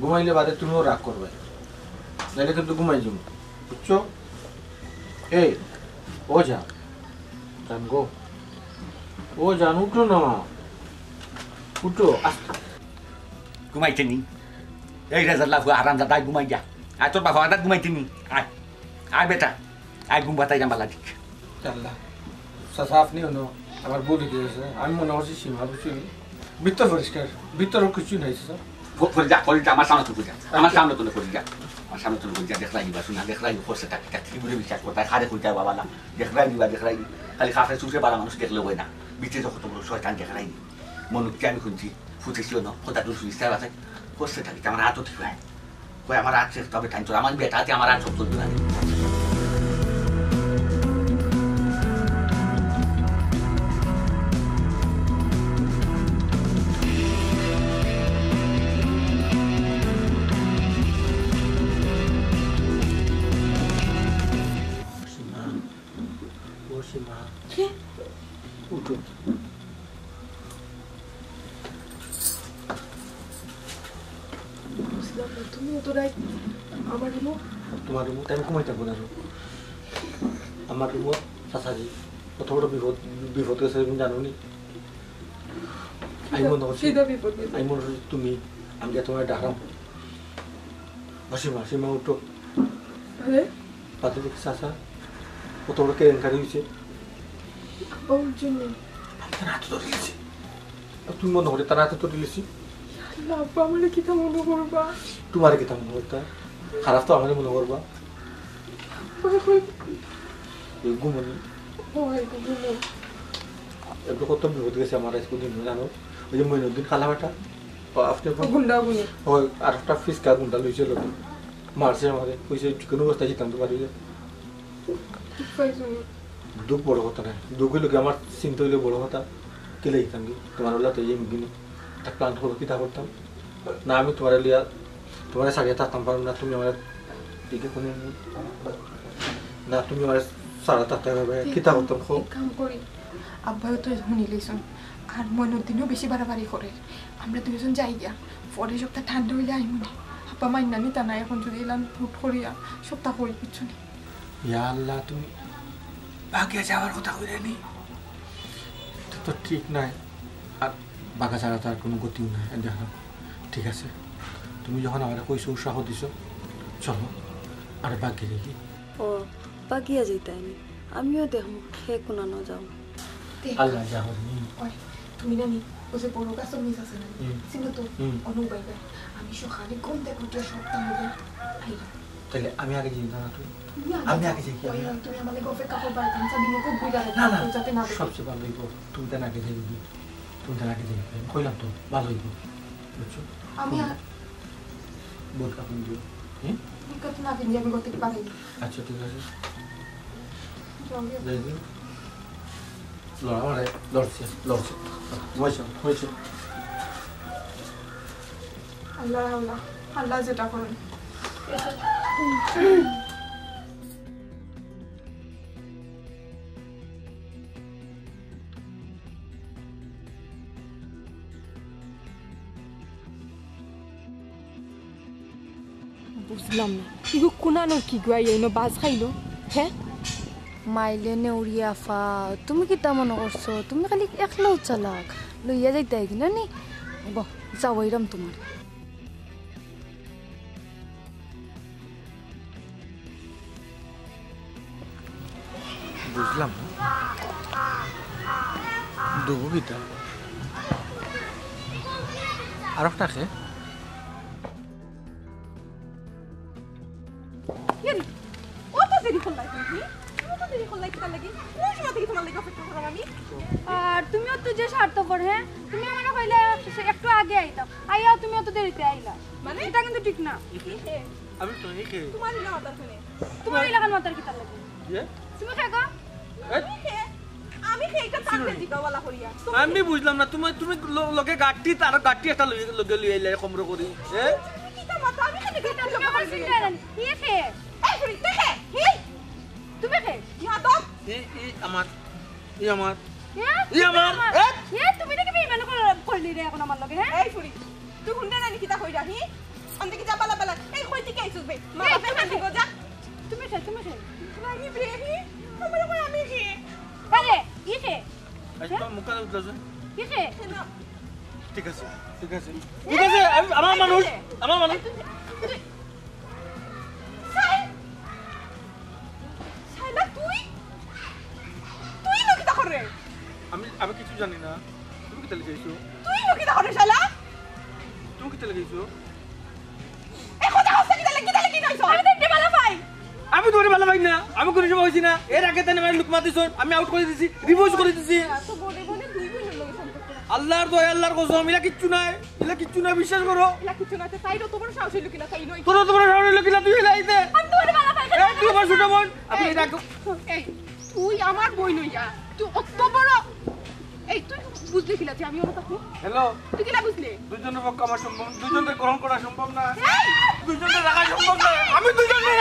ঘুমাইলে বাদে তুমিও রাগ করবে, নাইলে কিন্তু ঘুমাই যাবো, বুঝছো? এই, ও যা, জান গো, ও জান, উঠো না, উঠো, আস্তে। ঘুমাইতে নি? এই রেজাল্লা ফুয়া হারামজাদা, আয় ঘুমাই যা। আয় তোর বাবা আদাত ঘুমাইতে নি? আয়, আয় বেটা, আয় ঘুম বাতাই না বালা দিক। আল্লাহ, চাচা, আপনি হনো আমার ভুল হয়ে গেছে। আমি মনে করছি সীমা, বুঝছি। ভিতর পরিষ্কার, ভিতরে কিছু নাই, চাচা। ফ-, ফরি যা, ফরি যা, আমার সামনে তুই ফরি যা। আমার সামনে তুই ফরি যা। আমার সামনে তুই ফরি যা, দেখরায় নিবা, শুনা, দেখরায় নি, করছে তাকে, তাকে কি করে বিশ্বাস করতে হয়? খারে কইতে হয় বাবা না। দেখরায় নিবা, দেখরায় নি। খালি খাফে চুষে বালা মানুষ দেখলে হয় না। ভিতরে যখন তো বড় শয়তান দেখরায় নি। মনুষ্য আমি শুনছি, ফুটেছি অন্য, কথা তো শুনিস, তাই বাসায়। করছে তাকে, আমার হাতও ঠিক হয়। কই আমার আত শেষ, তবে টাইম চলে। আমার বেটাতে আমার আর সব চলবে না। সীমা, ও সীমা। কি? উঠো। বুঝলাম না, তুমি অত রাইত আমার রুমো? তোমার রুমো? তাই আমি ঘুমাই থাকবো না। আমার রুমো, চাচাজি, কত বড় বিপদ, বিপদ গেছে, তুমি জানো নি? আমি মনে করছি, কিতা বিপদ গেছে? আমি মনে করছি তুমি, আমি যে তোমার ডাকলাম। ও সীমা, সীমা, উঠো। আরে? পাতে দেখি চাচা, কত বড় কেলেঙ্কারি হয়েছে। আব্বা, ওর জন্য। আমি তার হাতে ধরে গেছি। আর তুমি মনে করে তার হাতে ধরে গেছি? আল্লাহ, আব্বা, আমারে কিতা মনে করবা? তোমারে কিতা মনে করতা? খারাপ তো আমারে মনে করবা। আব্বা, এখন এই ঘুমনি। ও, এই ঘুমনি। একটু কত বিপদ গেছে আমার আজকে দিন, জানো? ওই যে মইনুদ্দিন কালাফাটা, ও, আপনি এখন গুন্ডা গুনি। ওই আর একটা ফিসকা গুন্ডা লইছিল তো। মারছে আমারে, কইছে, "যে কোনো অবস্থায় জিতাম তো পারি না।" ঠিক পাইছো নি? দুঃখ বড় কথা না, দুঃখ হইলো কি, আমার চিন্তা হইলে বড় কথা, কিলা জিতাম কি? তোমার ওলা তো এই মিগিনি একটা প্ল্যান করো, কিতা করতাম? না, আমি তোমার লিয়া, তোমার সারিয়া থাকতাম পারো না, তুমি আমার দিকে কোনো, না, তুমি আমার সারা থাকতে হবে, কিতা করতাম, কো? এক কাম করি, আব্বাও তো শুনি লইছুন, আর মইনুদ্দিনও বেশি বাড়াবাড়ি করে, আমরা দুইজন যাই গিয়া, পরে সবটা ঠান্ডা হইলে আইমু নে। আব্বা মাইন্না নিতা না, এখন যদি এলান ফুট করিয়া সবটা কই, বুঝছো নি? ইয়া আল্লাহ, তুমি বাগিয়া যাওয়ার কথা কইলে নি? এটা তো ঠিক নাই। আর বাগা ছাড়া তো আর কোনো গতিও নাই। এই দেখো, ঠিক আছে, তুমি যখন আমারে কইছো, উৎসাহ দিছো, চলো, আর বাগিয়ে দেখি। ও, বাগিয়া যাইতাই নি? আমিও দেখমু, হে কোনানো যাও। দেখ। আল্লাহ যা হরে নি। ওই, তুমি না নি, ওই যে বড় গাছর নিচ আছে না নি? হুম। চিনো তো? হুম। অনু ভাই ভাই। আমি সকালে ঘুম থেকে উঠে সব কাম করে আইলাম। তাইলে আমি আগে যাই না, তুই? তুমি আগে আমি যাও। আগে যাই কি? ওই, ওই, তুমি আমার লাগে অপেক্ষা করবা, গামছা দিয়ে মুখ ধুইয়া রাখবা, না, না, যাতে না দেখে। সবচেয়ে ভালো হইব, তুমি তার আগে যাই, তুমি তার আগে যাই। আমি কইলাম তো, ভালো হইব, বুঝছো? আমি তুমি আর বোরকা পিন দিও। হুম? বোরকা তো না পিন দিয়ে আমি ঘর থেকে বার হই। আচ্ছা, ঠিক আছে। যাও, যাও। যাই দিন। লড়া, লড়া, লড়ছে, লড়ছে। হয়েছে, হয়েছে। আল্লাহ, আল্লাহ, আল্লাহ যেটা করেন। বুঝলাম না, ইগু কুনানোর কি গুয়াই এইনো বাজ খাইলো? হে? মাইলে নেউরি আফা, তুমি কিতা মনে করছো? তুমি খালি একলাও চালাক, লইয়া যাইতায় কিনা নি? বহ, যাওয়াইরাম তোমার। বুঝলাম না। দুগু কিতা? আর একটা খে? ইয়ারি, অত দেরি করলাই তুমি, হি? অত দেরি করলাই কিতার লাগি? কোন সময় থাকি তুমার লাগি অপেক্ষা কররাম আমি? আর তুমিও তো যে স্বার্থপর, হে? তুমি আমারে কইলা একটু আগে আইতাম, আইয়াও তুমি অত দেরিতে আইলা। মানে? ইটা কিন্তু ঠিক না। হি হে। আমি তো হি হে। তুমার ইলা মাতার কেনে? তুমার ইলাখান মাতার কিতার লাগি? ইয়ে? তুমি খে গো? এ? আমি খে? আমি খে? ইটা তানরে জিগাওয়ালা করিয়া। তুমি আমি বুঝলাম না, তুমি, তুমি ল-, লগে গাট্টি, তার গাট্টি একটা লগে, লগে লইয়া আইলে কমরো করি। এ? তুমি কিতা মাতো? আমি কেনে গাট্টি লগে তুমি আমার করি? সিঙ্গারা নি। ইয়ে খে? এই ফুরি, তুই খে? হি? তুমি খে? ইয়া দম। ই, ই আমার, ই আমার। এ? ই আমার। এ? এ, তুমি দেখি বেইমানি কর-, করলি রে এখন আমার লগে, হে? এই ফুরি, তুই হুনরে না নি কিতা কইরা, হি? অন্তে কি যা বালা বালা। এই কই থাকি আইছস বে? মা এই, বাপে তুমি মানি খে? গো যা। তুমি খে, তুমি খে? রাগি বে, হি? আমারে কই আমি খে? আরে, ই খে? আজ তো মুখ কালা উঠলো যে। ই খে? না। ঠিক আছে, ঠিক আছে। ঠিক আছে, আমি, আমার মানুষ, আমার মানুষ। শাইলা, তুই? তুই ইনো কিতা কররে? আমি, আমি কিছু জানি না। তুমি কিতা লাগি আইছো? তুই ইনো কিতা কররে, শাইলা? তুমি কিতা লাগি আইছো? এই কথা কস না, কিতা লাগি, কিতা লাগি আইছো? আমি তো এমনে ভালা পাই। আমি তুমারে ভালা পাই না, আমি কুনু সময় কইছি না। এর আগে তাইন আমারে লুকমা দিছইন, আমি আউট করি দিছি, ডিভোর্স করি দিছি। তো বনে বনে দুই বইনর লগে সম্পর্ক রাখে। আল্লার দোহাই, আল্লার কসম, ইলা কিচ্ছু নায়, ইলা কিচ্ছু নায়, বিশ্বাস করো। ইলা কিচ্ছু নায়, তে তাইর অত বড় সাহস অইলো কিলা, তাই নয়। তোর অত বড় সাহস অইলো কিলা, তুই ইলা আইতে? আমি তুমারে ভালা পাই না। এই, তুই আমার ছোট বোন, আমি এই, এর আগে এই, তুই আমার বইন অইয়া, তুই অত বড়, এই, তুই বুঝলি কিলা যে আমি অনো থাকমু? হ্যালো। তুই কিলা বুঝলি? দুইজনর পক্ষে আমার সম্ভব, দুইজনরে গ্রহণ করা সম্ভব না। এই! দুইজনরে রাখা সম্ভব না। আমি দুইজনরে